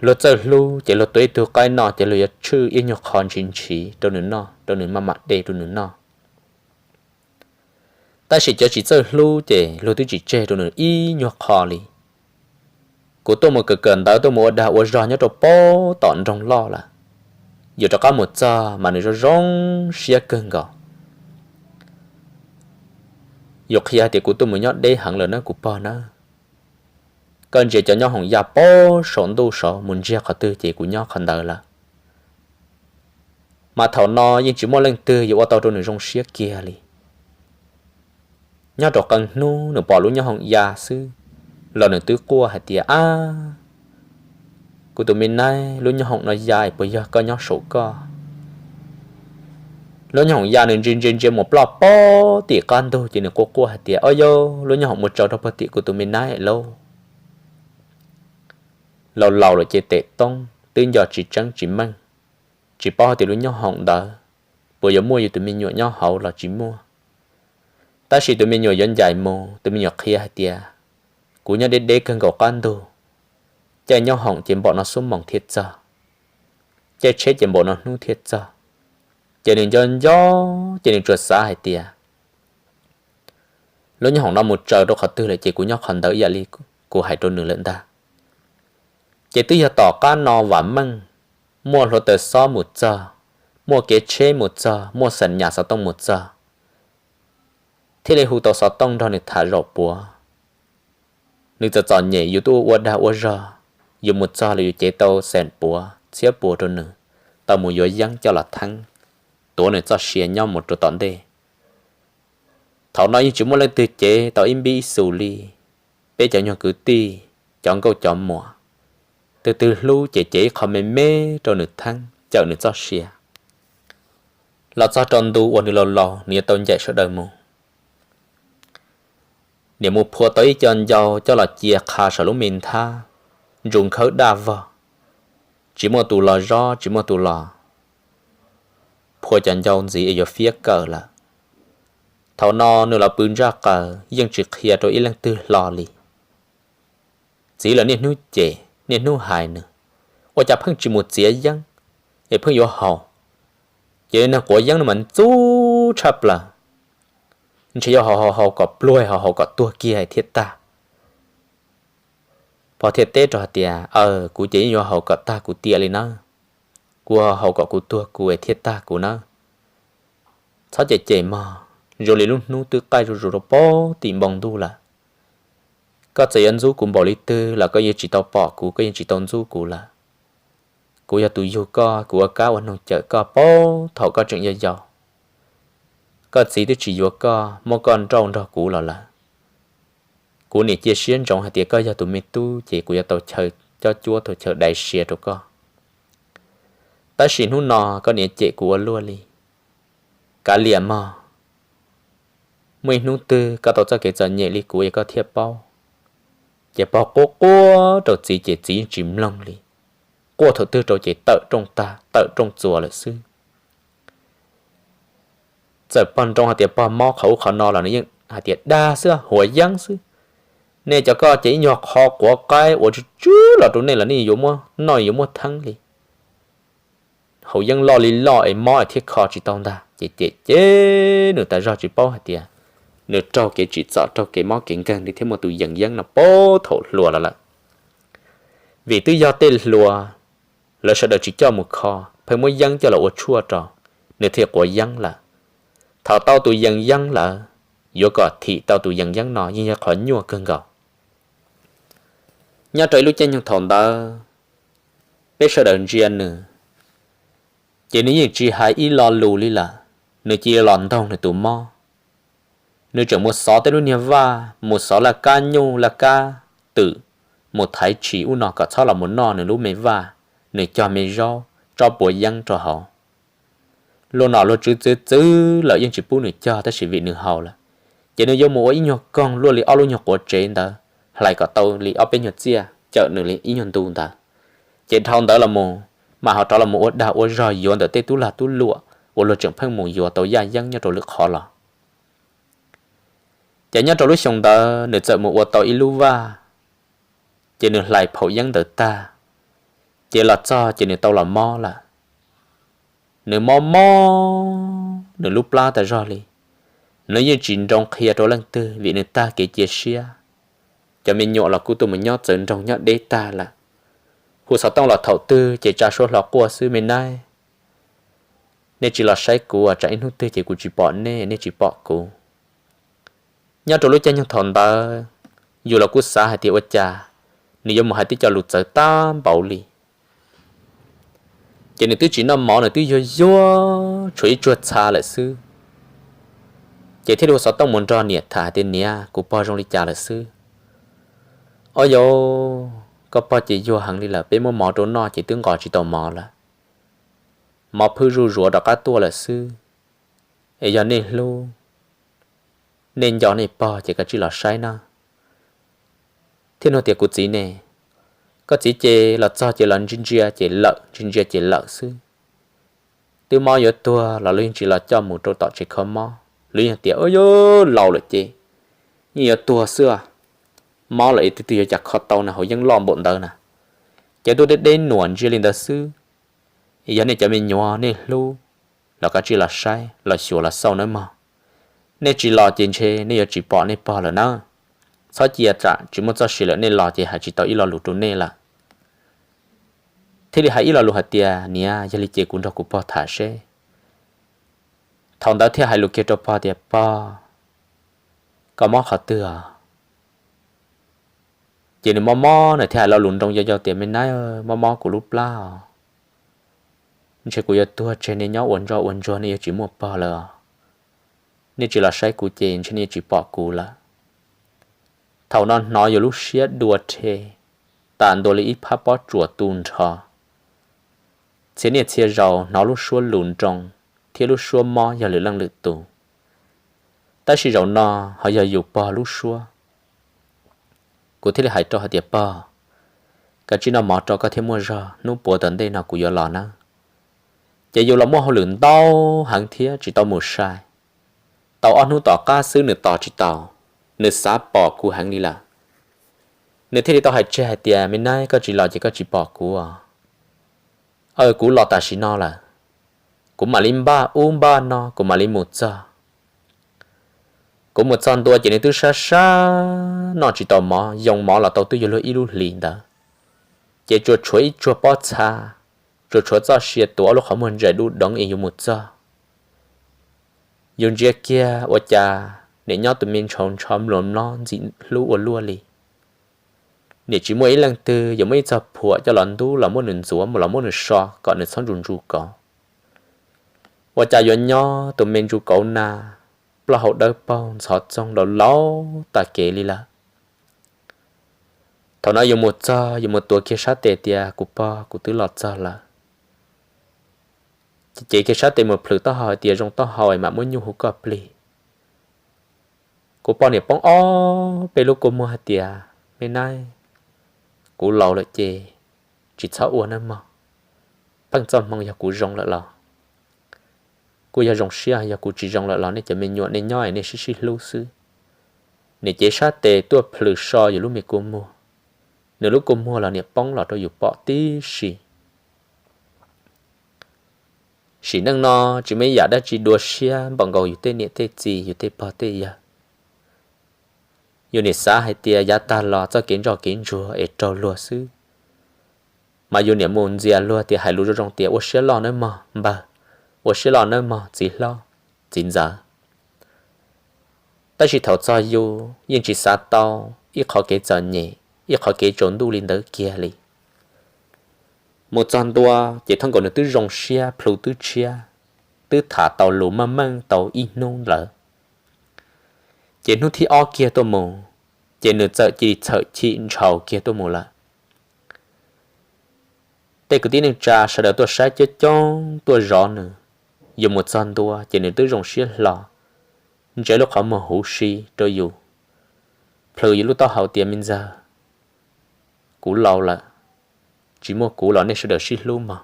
luag txawj hlub ces luag tua ib tug qaib noj ces luag yuav tshwj ib nyuag qho ntshiv ntshiv rau nws noj rau nws maj mam de rau nws noj. Tab sis cov tsis txawj hlub ces luag twb tsis tseg rau nws ib nyuag qho li. Kuv tuaj mus kawm kawm ntawv tuaj mus ua dag ua zog nyob rau pog tom nroog loj lawm, yuav rov qab mus txog mas nws zoo zoo siab kawg nkaus. Yus qhia hais tias kuv tuaj mus nyob deb heev lawm na kuv pog na. Koj ntsia cov nyob hoom ya pog saum ntuj saud mus ntsiag qhov twg ces kuv nyob qhov ntawd lawm. Mas thaum no yeej tsis muaj leej twg yuav ua tau rau nws zoo siab kiag li. Nyob rau qee hnub nws pom lub nyob hoom ya xwb los nws twb quaj hais tias, Ab, kuv tus me nab, lub nyob hoom no ya es puas yog koj nyob saum koj? Lub nyob hoom ya nws ntsia ntsia ntsia mus ploj pog tim qab ntug ces nws quaj quaj hais tias, Ob yog lub nyob hoom mus tsaws rau pog tim kuv tus me nab lauj. Laus laus lawm ces tes toob twb nco tsis tseeb tsis meej, tsis paub hais tias lub nyob hoom ntawd puas yuav muaj yus tus me nyuam nyob hauv los tsis muaj. Tab sis tus me nyuam yuav ncaim mus, tus me nyuam qhia hais tias, Kuv nyob deb deb kawg nkaus qab ntug, caij nyob hoom ces npaum no xuab moos thiaj txog, caij tsheb ces npaum no hnub thiaj txog. Ces nws nco nco, ces nws tsuas xav hais tias, Lub nyob hoom no mus tsaws rau qhov twg lawm ces kuv nyob qhov ntawd ib yam li kuv hais rau nws lawm ntag. Ces twb yog tom qab no vam meej, muaj hluav taws xob mus txog, muaj kev tsheb mus txog, muaj xam nyas xov tooj mus txog, thiaj li hu tau xov tooj nrog nws tham zaum puav. Nws txawm txom nyem, yus tuaj ua dag ua zog, yus mus txog los yus cev tau xeem puav txhiab puas rau nws, tau mus yuav yeeb coj los theeb, tuav nws txoj sia nyob mus rau tom ntej. Thaum no yeej tsis muaj leej twg cev tau ib npib ib xus li. Peb cov nyuag kwv tij, cov nkauj cov muam, tus twg hlub ces cev ib qho me me rau nws theeb cawm nws txoj sia. Los txog rau ntu uas nws laus laus nws yuav tau ncaim sawv daws mus. Niam mus phua tau ib co ncau coj los cia qha saum lub me nthab, ntsus nkhawb daj vog, tsis muaj tus los zob tsis muaj tus los phua cov ncau ntxiv es yuav fiab kawm lawm. Thaum no nws los pw ntsaj qaws yeej tsis qhia rau ib leej twg hlo li. Txiv lawv niaj hnub cem niaj hnub hais nws, ua cas pheej tsis mus txiav yeeb es pheej yuav haus, ces neeg quav yeeb no mas ntxub tshaj plaws, ntshe yuav haus haus haus kom pluag haus haus kom tuag kiag thiaj tag. Pog thiaj teb rau hais tias, Aws, kuv ces yeej yuav haus kom tag kuv tiam li nawb. Kuv haus kom kuv tuag kuv es thiaj tag kuv nawb. Txhob cem cem mog, zoo li lub hnub twb qaij zuj zus rau pem tim npoo ntuj lawm. Koj txawm yuav ntxub kuv npaum li twg los koj yeej tsis tau pom kuv, koj yeej tsis tau ntxub kuv lawm. Kuv yog tus yug koj, kuv ua kab ua noog cawm koj pem thaum koj tseem yau yau. Koj txiv twb tsis yuav koj, muab koj nrauj nrog kuv los lawm. Kuv nim cia siab ntsoov hais tias koj yog tus me tub ces kuv yuav tau chaw cob cuab tau chaw dai sia rau koj. Tab sis hnub no koj niam cem kuv ua luaj li. Kav liam mog, muaj ib hnub twg koj tau txoj kev txom nyem li kuv es koj thiaj paub. Ces pog quaj quaj rau txiv ces txiv yeej tsis mloog li, quaj thaum twg rau ces tawm rooj tag tawm rooj txuas lawm xwb. Txawm pog nroo hais tias pog mob qhov ub qhov no los nws yeej hais tias dag xwb, huas yeeb xwb. Nej cov koj ces ib nyuag qho quav qaib uas tsw tsw los rau nej los nej yuav muab noj yuav muab theeb li. Haus yeeb loj li loj es mob es thiaj kho tsis tau ntag. Ces cem cem nws tas zog tsis paub hais tias nws raug kev tsim txom raug kev mob kev nkeeg li thiaj muaj tus yees yeeb no pem thaum hluas los lawm. Vim twb yog tej hluas, lawv sawv daws tsis coj mus kho, pheej muab yeeb coj los ua tshuaj rau, nws thiaj quav yeeb lawm. Thaum tau tus yees yeeb lawm, yuav kom thim tau tus yees yeeb no yeej yog qhov nyuaj kawg nkaus. Nyob rau ib lub caij nyoog thaum ntawd, peb sawv daws ntsia nws, ces nws yeej tsis hais ib lo lus li lawm, nws cia li los ntoog nws tus mob. Nws tseem mus xov tej lub niag vaj, mus xov laj kab nyuj laj kab twm, mus thaiv tshis ub no kom txhob los mus noj nws lub me vaj, nws cog me zaub tsob puav yeeb rau hauv. Luag nom luag tswv txwv txwv lawm yeej tsis pub nws cog tab sis vim nws haus lawm, ces nws yuav mus ua ib nyuag koog luaj li ob lub nyuag quav tsev ntawd, hlais kom tau li ob peb nyuag txiaj cawm nws li ib nyuag ntu ntawd. Ces dhau ntawd los mus, mam ho rov los mus ua dag ua zog yuav ntawm tej tub lag tub luam uas luag tseem pheej mus yuav tau yaj yeeb nyob rau lwm qhov los. Ces nyob rau lub xyoo ntawd nws txawm mus ua tau ib lub vaj, ces nws hlais phaum yeeb ntawd tag, ces los txog ces nws tau los mob lawm. Nws mob mob nws lub plab tas zog li, nws yeej tsis nroo qhia rau leej twg vim nws tag kev cia siab. Cov me nyuam los kuj tuaj mus nyob txawv nroog nyob deb tag lawm. Hu xov tooj los thaum twg ces tsa suab hlo quaj xwb, me nab, nej tsis los saib kuv, tsam ib hnub twg ces kuv tsis pom nej, nej tsis pom kuv. Nyob rau lub caij nyoog thaum ntawd, yus los kuj xav hais tias ua cas nws yuav mus hais tej cov lus txawv tag npaum li. Ces nws twb tsis noj mov, nws twb yuag yuag tshuav ib tsuag txha lawm xwb. Ces thiaj li hu xov tooj mus nrog niam tham hais tias niam, kuv pog zoo li cas lawm xwb. Ob yau, koj pog ces yuag heev li lawm, peb muab mov rau noj ces twb nqos tsis tau mov lawm. Mov phwj zuj zuav rov qab tuaj lawm xwb. Es yog nej hlub, nej nco nej pog ces koj cia li los saib nawb. Thiab nug tias kuv txiv ne, koj txiv ces los txog ces los ntsia ntsia ces lawm, ntsia ntsia ces lawm xwb. Twb mob yuav tuag los luag yeej tsis los coj mus rau tom tsev kho mob, luag yeej tias, Ub, yuav laus lawm ces yeej yuav tuag xwb. Mob lawm es twg twg yuav cas kho tau na, haus yeeb loj npaum ntawd na. Ces tuaj deb deb nuam ntsia li ntawd xwb. Yog nej cov me nyuam nej hlub los koj cia li los saib los xyuas los xauj nawb mog. Nej tsis los ces ntshe nej yuav tsis pom nej pog lawm nawb. Txhob cia tsam tsis muaj txoj sia lawm nej los ces hais tsis tau ib lo lus rau nej lawm. Thiaj li hais ib lo lus hais tias, niam, yog li ces kuv nrog kuv pog tham seb. Thaum ntawd thiaj hais lus kiag rau pog tias, pog, koj mob qhov twg os? Ces nws mob mob nws thiaj hais lo lus nroo yau yau tias, me nab, mob mob kuv lub plab os. Ntshe kuv yuav tuag tseg, nej nyob ua ntsoj ua ntsuag nej yuav tsis muaj pog lawm os. Nej tsis los saib kuv ces ntshe nej yuav tsis pom kuv lawm. Thaum no hnov yus lub siab dua rhe, tas ntua li ib phab pob tsuas tu nrho. Txhia niaj txhia zaus hnov lub suab lus nroo, thiab lub suab mob yog lwm leej lwm tus. Tab sis zaum no ho yog yus pog lub suab. Kuv thiaj li hais rau hais tias, Pog, kav tsij noj mov rau koj thiaj muaj zog, hnub puav tom ntej no kuv yuav los nawb. Ces yus los muaj hauj lwm ntau heev thiab tsis tau mus sai. Tau ob hnub tom qab xwb nws tos tsis tau, nws xav pom kuv heev li lawm. Nws thiaj li tau hais tseg hais tias, Me Naib, koj tsis los ces koj tsis pom kuv. Aw, kuv los tam sim no lawm, kuv mam li npaj ub npaj no kuv mam li mus txog. Kuv mus txog ntua ces nws twb sab sab, noj tsis tau mov, yoo mov los tau twb yuav luag ib lub hlis ntawd. Ces tsuas tshuav ib tsuag pob txha, tsuas tshuav txoj sia tuav ob lub qhov muag ntsais dub doov es yus mus txog. Yus ntsia kiag ua cas niam nyob tus me ntshau ntsho mluas mlob ntxim hlub ua luaj li. Niam tsis muaj ib leej twg yuav muaj ib txog phuam coj los ntub los muab nws ntxuav mus los muab nws so kom nws txhob ntsu ntsu kov. Ua cas yuav nyob tus me ntsu kauv na, plaub hau dawb paug ntxhov txoog laus laus tas kev li lawm. Thaum no yus mus txog yus mus tuav kiag sab tes tias, Kuv pog, kuv twb los txog lawm. Ces cev kiag sab tes mus plhws taub hau hais tias, Zoo taub hau es mam muab nyuj hu koj plig. Kuv pog niam poob ob peb lub kua muag hais tias, Me Naib, kuv laus lawm ces tsis txhob ua nawb mog. Pheej txoj hmoo yog kuv zoo lawm los kuj yog zoo siab, yog kuv tsis zoo lawm los nej cov me nyuam nej nyob es nej sib sib hlub xwb. Niam cev sab tes tuaj plhws so yus lub me kua muag, nws lub kua muag los niam poob los rau yus pom tib si. Sim neej no tsis muaj ib yam dab tsi dua siab npaum nkaus yus tej niam tej txiv yus tej pog tej yawg. Yus niam xav hais tias yav tag los txoj kev ntsoj kev ntsuag es raug luag xwb, mas yus niam mus ntxias luag tias hais lus zoo zoo tias, Ua siab loj nawb mog npawg, ua siab loj nawb mog txiv hlob, txiv ntxawm. Tab sis thaum txog yus yeej tsis xav tau ib qhov kev txom nyem, ib qhov kev tsaus ntuj li ntawd kiag li. Mus txog ntua ces thooj nkaus nws twb zoo siab plhu twb tshiab, twb tham tau lus meej meej tau ib hnub ntawd. Ces hnub thib ob kiag tuaj mus, ces nws txawm cia li txhawm chim ntshaus kiag tuaj mus lawm. Tej kwv tij neej tsa sawv daws tuaj saib coob coob tuaj zov nws. Yus mus txog ntua ces nws twb zoo siab hlo, ntsia lub qhov muag huv si rau yus, plhws yus lub taub hau tias, Me ntxawg, kuv laus lawm, tsis muaj kuv los nej sawv daws sib hlub mog.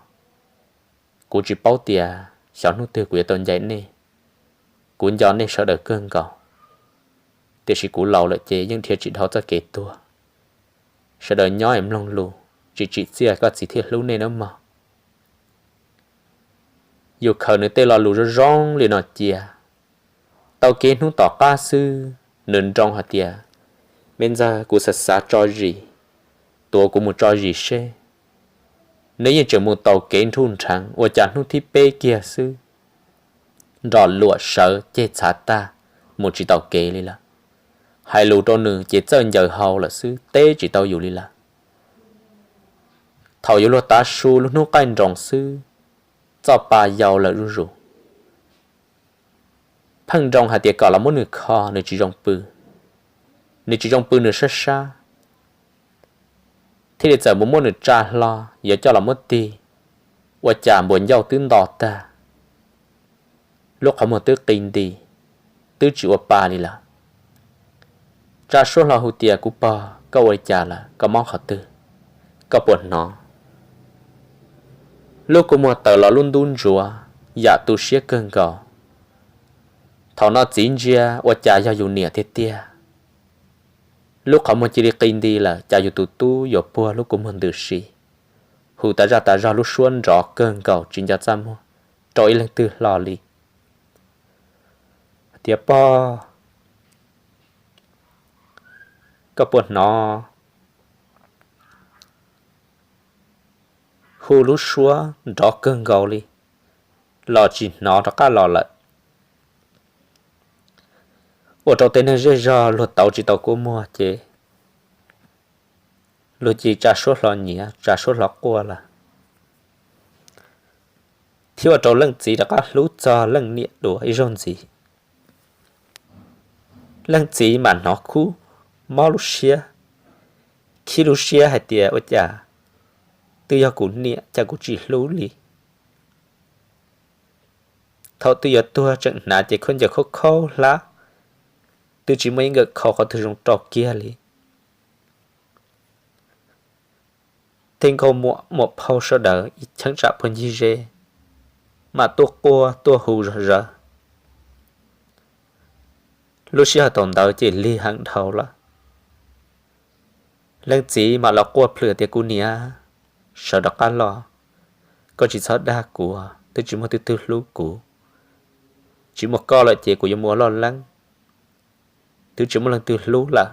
Kuv tsis paub tias xyov hnub twg kuv yuav tau ncaim nej. Kuv nco nej sawv daws kawg nkaus, tiam sis kuv laus lawm ces yeej dhia tsis dhau txoj kev tuag. Sawv daws nyob es mloog lus, tsis tsim txiaj, koj txiv thiaj hlub nej nawb mog. Yus khaws nws tej lo lus zoo zoo li no cia. Tau kev hnub tom qab xwb, nws nroo hais tias, Me ntxawg, kuv xav xav tso zis, tuav kuv mus tso zis seb. Nws yeej tseem mus taus kev nruj nrheev, ua cas hnub thib peb kiag xwb, nrog luam sawv ceg txhav tag, mus tsis taus kev li lawm. Hais lus rau nws ces txawj ncaws hau lawm xwb, teb tsis tau yus li lawm. Thaum yuav luag tav su lub hnub qaij nroos xwb, txoj pa yau lawm zuj zus. Pheej nroo hais tias kom los muab nws kho, nws tsis zoo pw. Nws tsis zoo pw nws sab sab, thiaj li txawm mus muab nws tsa hlo, yuav coj los muab tig, ua cas npuas ncauj twb nto tag, lub qhov muag twb qi nti, twb tsis ua pa li lawm. Tsa suab hlo hu tias, Kuv pog, koj ua li cas lawm? Koj mob qhov twg? Koj puas hnov? Lub kua muag tawm los lub ntub ntsuav, yam tu siab kawg nkaus. Thaum no txiv ntsia ua cas yog yus niam tiag tiag. Lub qhov muag cia li qi nti lawm, cas yus tus tub yuav puag lub kua muag ntws si. Hu tas zaj tas zog lub suab nrov kawg nkaus tsis nco txaj muag rau ib leeg twg hlo li. Tias, Pog, koj puas hnov? Hu lub suab nrov kawg nkaus li, los tsis hnov rov qab los lawm. Ua rau tej neeg zej zog luag tauv tsis tau kua muag ces luag cia li tsa suab hlo nyiav, tsa suab hlo quaj lawm, thiab ua rau leej txiv rov qab hlub txog leej niam dua ib zaug ntxiv. Leej txiv mam hnov khub mob lub siab, khib lub siab hais tias, Ua cas twb yog kuv niam cas kuv tsis hlub li? Thaum twg yuav tuag tseem hnav ces khaub ncaws khaub khaub hlab, twb tsis muaj ib nkawm khau qhov twg zoo rau kiag li. Tej nkauj muam muam phauj sawv daws ib cheeb tsam puag ncig ze, mam tuaj quaj tuaj hu zog zawv. Lub sij hawm thaum ntawd ces lig heev dhau lawm. Leej txiv mam los quaj plhws tias, Kuv niam, sawv rov qab los, koj tsis txhob dag kuv, twb tsis muaj twg twg hlub kuv. Tsis muaj koj lawm ces kuv yuav mus ua loj leeb, twb tsis muaj leej twg hlub lawm.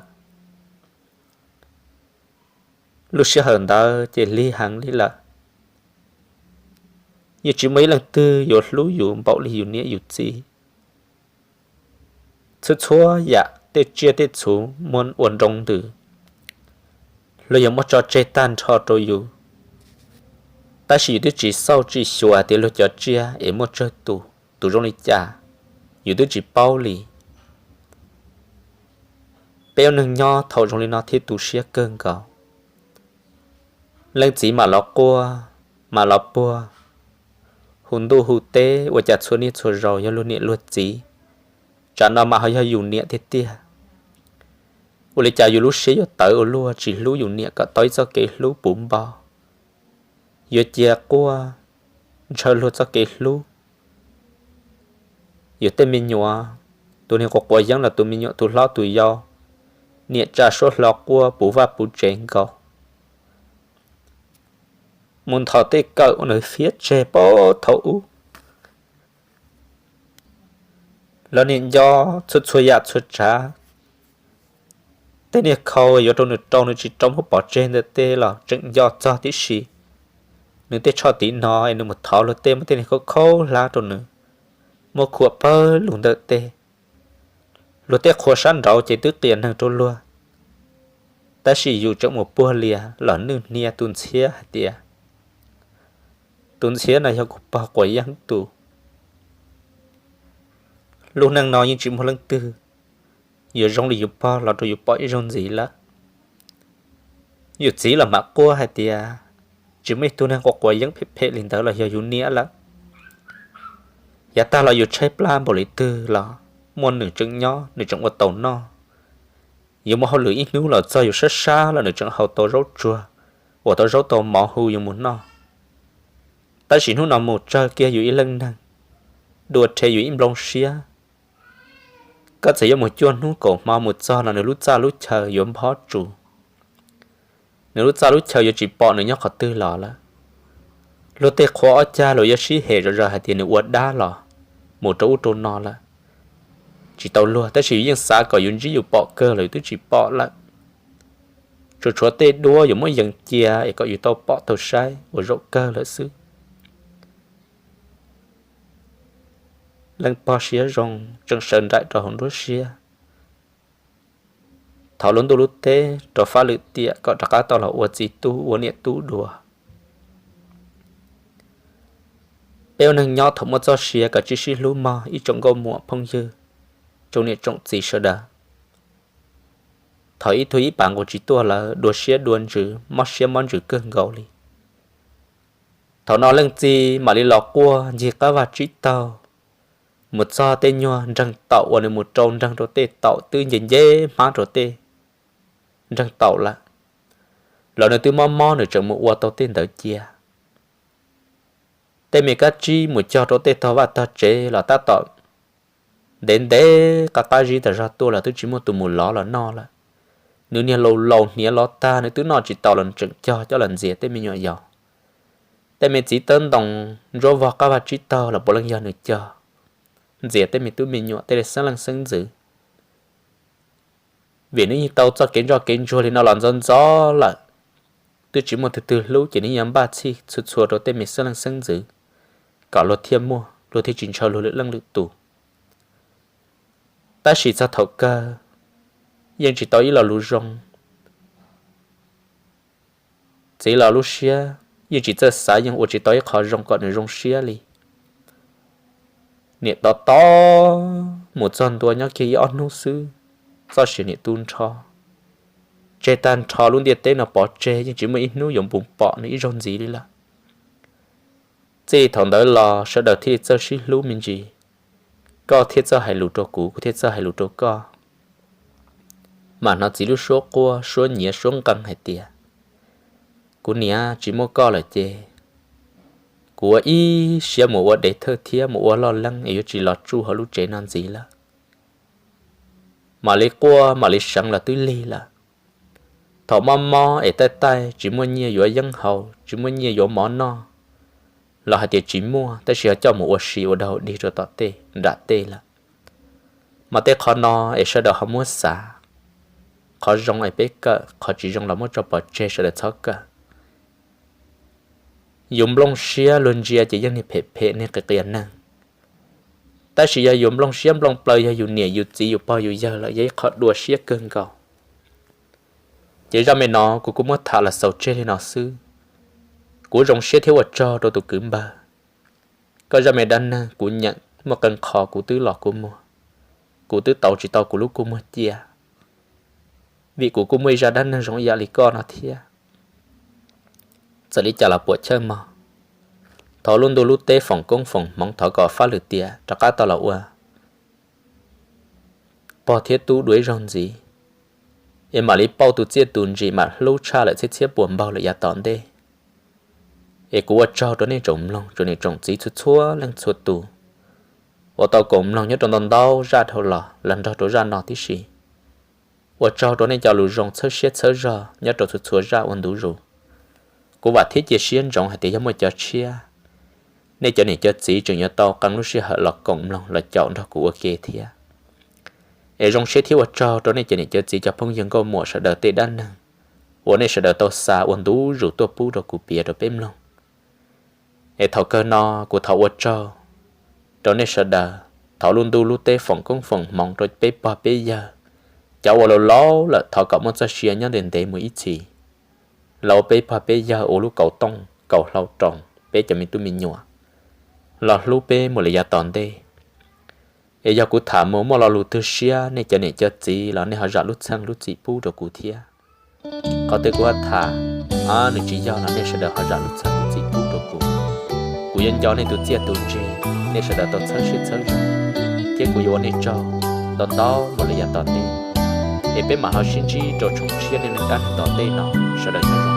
Lub sij hawm ntawd ces lig heev li lawm, yeej tsis muaj ib leej twg yuav hlub yus npaum li yus niam yus txiv. Txhua txhua yam tej tsiaj tej txhu muab ua nroo ntws, luag yuav muab tso tseg tag nrho rau yus, tab sis yus twb tsis xauj tsis xyuas tias luag cov tsiaj es muaj tsawg tus, tus zoo li cas, yus twb tsis paub li. Peb ua neeg nyob thaum zoo li no thiaj tu siab kawg nkaus. Leej txiv mam los quaj, mam los puag, hu ntuj hu teb ua cas txhua niaj txhua zaus yog luag niam luag txiv, tsam no mas ho yog yus niam tiag tiag. Ua li cas yus lub siab yuav tawv ua luaj tsis hlub yus niam kom tau ib txoj kev hlub puv npo, yuav cia quaj ntshaw luag txoj kev hlub. Yus tej me nyuam, tus niag quav quav yeeb los tus me nyuam tus hlob tus yau, niam tsa suab hlo quaj puv vaj puv tsev nkaus. Mus nthos tej kawm ua nws fiab tseg pab thaum ub. Los niam nco txhua txhua yam txhua tsav, tej niag khau yuav rau nws rau nws tsis rau muab pov tseg ntawm tej los tseem nco txog tib si. Nws tej tsho tiv no es nws mus thov luag tej muab tej niag khaub khaub hlab rau nws, muab khuam pawg lug ntawm tej. Luag tej qhua sab nraud ces twb qias neeg rau luag, tab sis yus tseem mus puag lias los nwj hnia tus ntxhiab hais tias, tus ntxhiab no yog kuv pog quav yeeb tus. Lub neej no yeej tsis muaj leej twg yuav zoo li yus pog los rau yus pom ib zaug ntxiv lawm. Yus txiv los mam quaj hais tias, tsis muaj ib tug neeg quav quav yeeb phem phem li ntawd los yog yus niam lawm. Yav tag los yus tshaib plab npaum li twg los muaj nws tseem nyob nws tseem ua tau noj. Yus muaj hauj lwm ib hnub los txog yus sab sab los nws tseem hau tau zaub tsuag, ua tau zaub tau mov hu yus mus noj. Tab sis hnub no mus tsawg kiag yus ib leej neeg, dua rhe yus ib nplooj siab. Koj txawm yuav mus cuaj hnub kaum hmo mus txog los nws lub txaj lub chaw yuav nphob tsus. Nws lub txaj lub chaw yuav tsis pom nws nyob qhov twg los lawm. Luag tej qhua ob cag luag yuav sib hem zom zaws hais tias nws ua dab los mus rau ub rau no lawm. Tsis tau luag, tab sis yus yeej xav kom yus ntsib yus pom kawg los yus twb tsis pom lawm. Tsuas tshuav tej duab yuav muab yees cia es kom yus tau pom tau saib ua zaum kawg lawm xwb. Leej pog siab zoo tseem sawv nraim rau hauv nruab siab. Thov lub ntuj lub teb rau fab lwm tiam kom rov qab tau los ua txiv tub ua niam tub dua. Peb ua neeg nyob thaum muaj txoj sia kom tsib sib hlub mog ib tsoom nkauj muam phooj ywg, tsoom niam tsoom txiv sawv daws. Thaum ib tug ib pas nqus tsis tuaj lawm dua siab dua ntsws mob siab mob ntsws kawg nkaus li. Thaum no leej txiv mam li los quaj ncig qab vaj tsib taug, mus txog tej nyuag nreeg taum uas nws mus rau nreeg rau tej taum twb nce nce hmab rau tej nreeg taum lawm, los nws twb mob mob nws tseem mus ua tau tej ntawd cia. Tej me kab tsib mus cog rau tej tog vaj tog tsev los tab tom ntev ntev qab qab zib tas zog tuaj los twb tsis muaj tus mus lov los noj lawm. Nws niag laus laus hniav los tag nws twb noj tsis tau los nws tseem cog coj los ntxias tej me nyuam yaus. Tej me txiv tawb ntoo ntsuab vog qab vaj tsib taug los puav leej yog nws cog, ntxias tej me tub me nyuam tej xeeb leej xeeb ntxwv. Vim nws yeej tau txoj kev ntsoj kev ntsuag li no los ntxov ntxov lawm, twb tsis muaj tus twg hlub ces nws yeej yuav npaj txhij txhua txhua rau tej me xeeb leej xeeb ntxwv, kom luag thiaj muaj luag thiaj tsis ntshaw luag lwm leej lwm tus. Tab sis txog thaum kawg yeej tsis tau ib lo lus zoo. Txiv los lub siab yeej tsis txawj xav yeej ua tsis tau ib qho zoo kom nws zoo siab li. Niam tod tod mus txog ntua nyob kiag ib ob hnub xwb, txoj sia niam tu nrho, tseg tag nrho lub ntiaj teb no pov tseg yeej tsis muaj ib hnub yuav npus pom nws ib zaug ntxiv li lawm. Txij thaum ntawd los sawv daws thiaj li txawj sib hlub me ntsis, koj thiaj txawj hais lus rau kuv, kuv thiaj txawj hais lus rau koj. Mas hnov txiv lub suab quaj suab nyiav suab nqee hais tias, kuv niam, tsis muaj koj lawm ces kuv ua ib siab mus ua dev thawj thiab mus ua loj leeb es yuav tsis los tsuj hauv lub tsev no ntxiv lawm. Mam li quaj mam li seev los twb lig lawm. Thaum mob mob es taij taij tsis muaj nyiaj yuav yeeb haus, tsis muaj nyiaj yuav mov noj, los hais tias tsis muaj, tab sis ho coj mus ua si ua dog dig rau tom tej nram tej lawm. Mas tej qhov no es sawv daws ho muab xav, qhov zoo es peb kawm, qhov tsis zoo los muab tso pov tseg sawv daws txhob kawm. Yus nplooj siab luag ntsia ces yeej niag phem phem niag qias qias neeg, tab sis yog yus nplooj siab nplooj plaws yog yus niam yus txiv yus pog yus yawg lawm yog ib qho dua siab kawg nkaus. Ces zaj me no kuv kuj muab tham los xaus tseg li no xwb. Kuv zoo siab thiab ua tsaug rau tus kwv npawg. Koj zaj me dab neeg kuv nyeem muaj qee qho kuv twb los kua muag, kuv twb tau tsis tau kuv lub kua muag cia, vim kuv kuj muaj ib zaj dab neeg zoo ib yam li koj no thiab. Txawm li cas los puam chawj mog. Thov lub ntuj lub teb foom koob foom hmoov, thov kom Fab Lwm Tiam rov qab tau los ua pog thiab tub dua ib zaug ntxiv, es mam li pauj tus txiaj tus ntsim mam hlub tshaj lawm txhiab txhiab puas npaug lawm yav tom ntej. Es kuv ua tsaug rau nej tsoom mloog tsoom niam tsoom txiv txhua txhua leej txhua tus uas tau koom mloog nyob rau ntau ntau zaj dhau los los nrog rau zaj no tib si. Ua tsaug rau nej cov lus zoo txhawb siab txhawb zog nyob rau txhua txhua zaj ua ntu zus. Kuv vam thiab cia siab ntsoov hais tias yog muaj cov tshiab, nej cov niam cov txiv tseem yuav tau qee lub sij hawm los koom mloog los caum nrog kuv ua ke thiab. Es zoo siab thiab ua tsaug rau nej cov niam cov txiv cov phooj ywg nkauj muam sawv daws tej dab neeg uas nej sawv daws tau xa ua ntu zus tuaj pub rau kuv piav rau peb mloog. Es thaum kawg no kuv thov ua tsaug rau nej sawv daws, thov lub ntuj lub teb foom koob foom hmoov rau peb pog peb yawg. Cov uas laus laus lawm thov kom muaj txoj sia nyob ntev ntev mus ib txhis, los ua peb pog peb yawg ua lub kaus tooj kaus hlau rau peb cov me tub me nyuam, los hlub peb mus li yav tom ntej. Es yog kuv tham mus muaj lo lus twg siab nej cov niam cov txiv los nej ho zam lub txim lub txim pub rau kuv thiab. Qhov twg kuv ho tham nws tsis yog los nej sawv daws ho zam lub txim lub txim pub rau kuv. Kuv yuav nco nej tus txiaj tus ntsig, nej sawv daws tau txhawb siab txhawb zog, thiab kuv yuav ua nej tsaug ntau ntau mus li yav tom ntej. Es peb mam ho sib ntsib rau tshooj tshiab neej neeg dab neeg tom ntej no, sawv daws nyob zoo.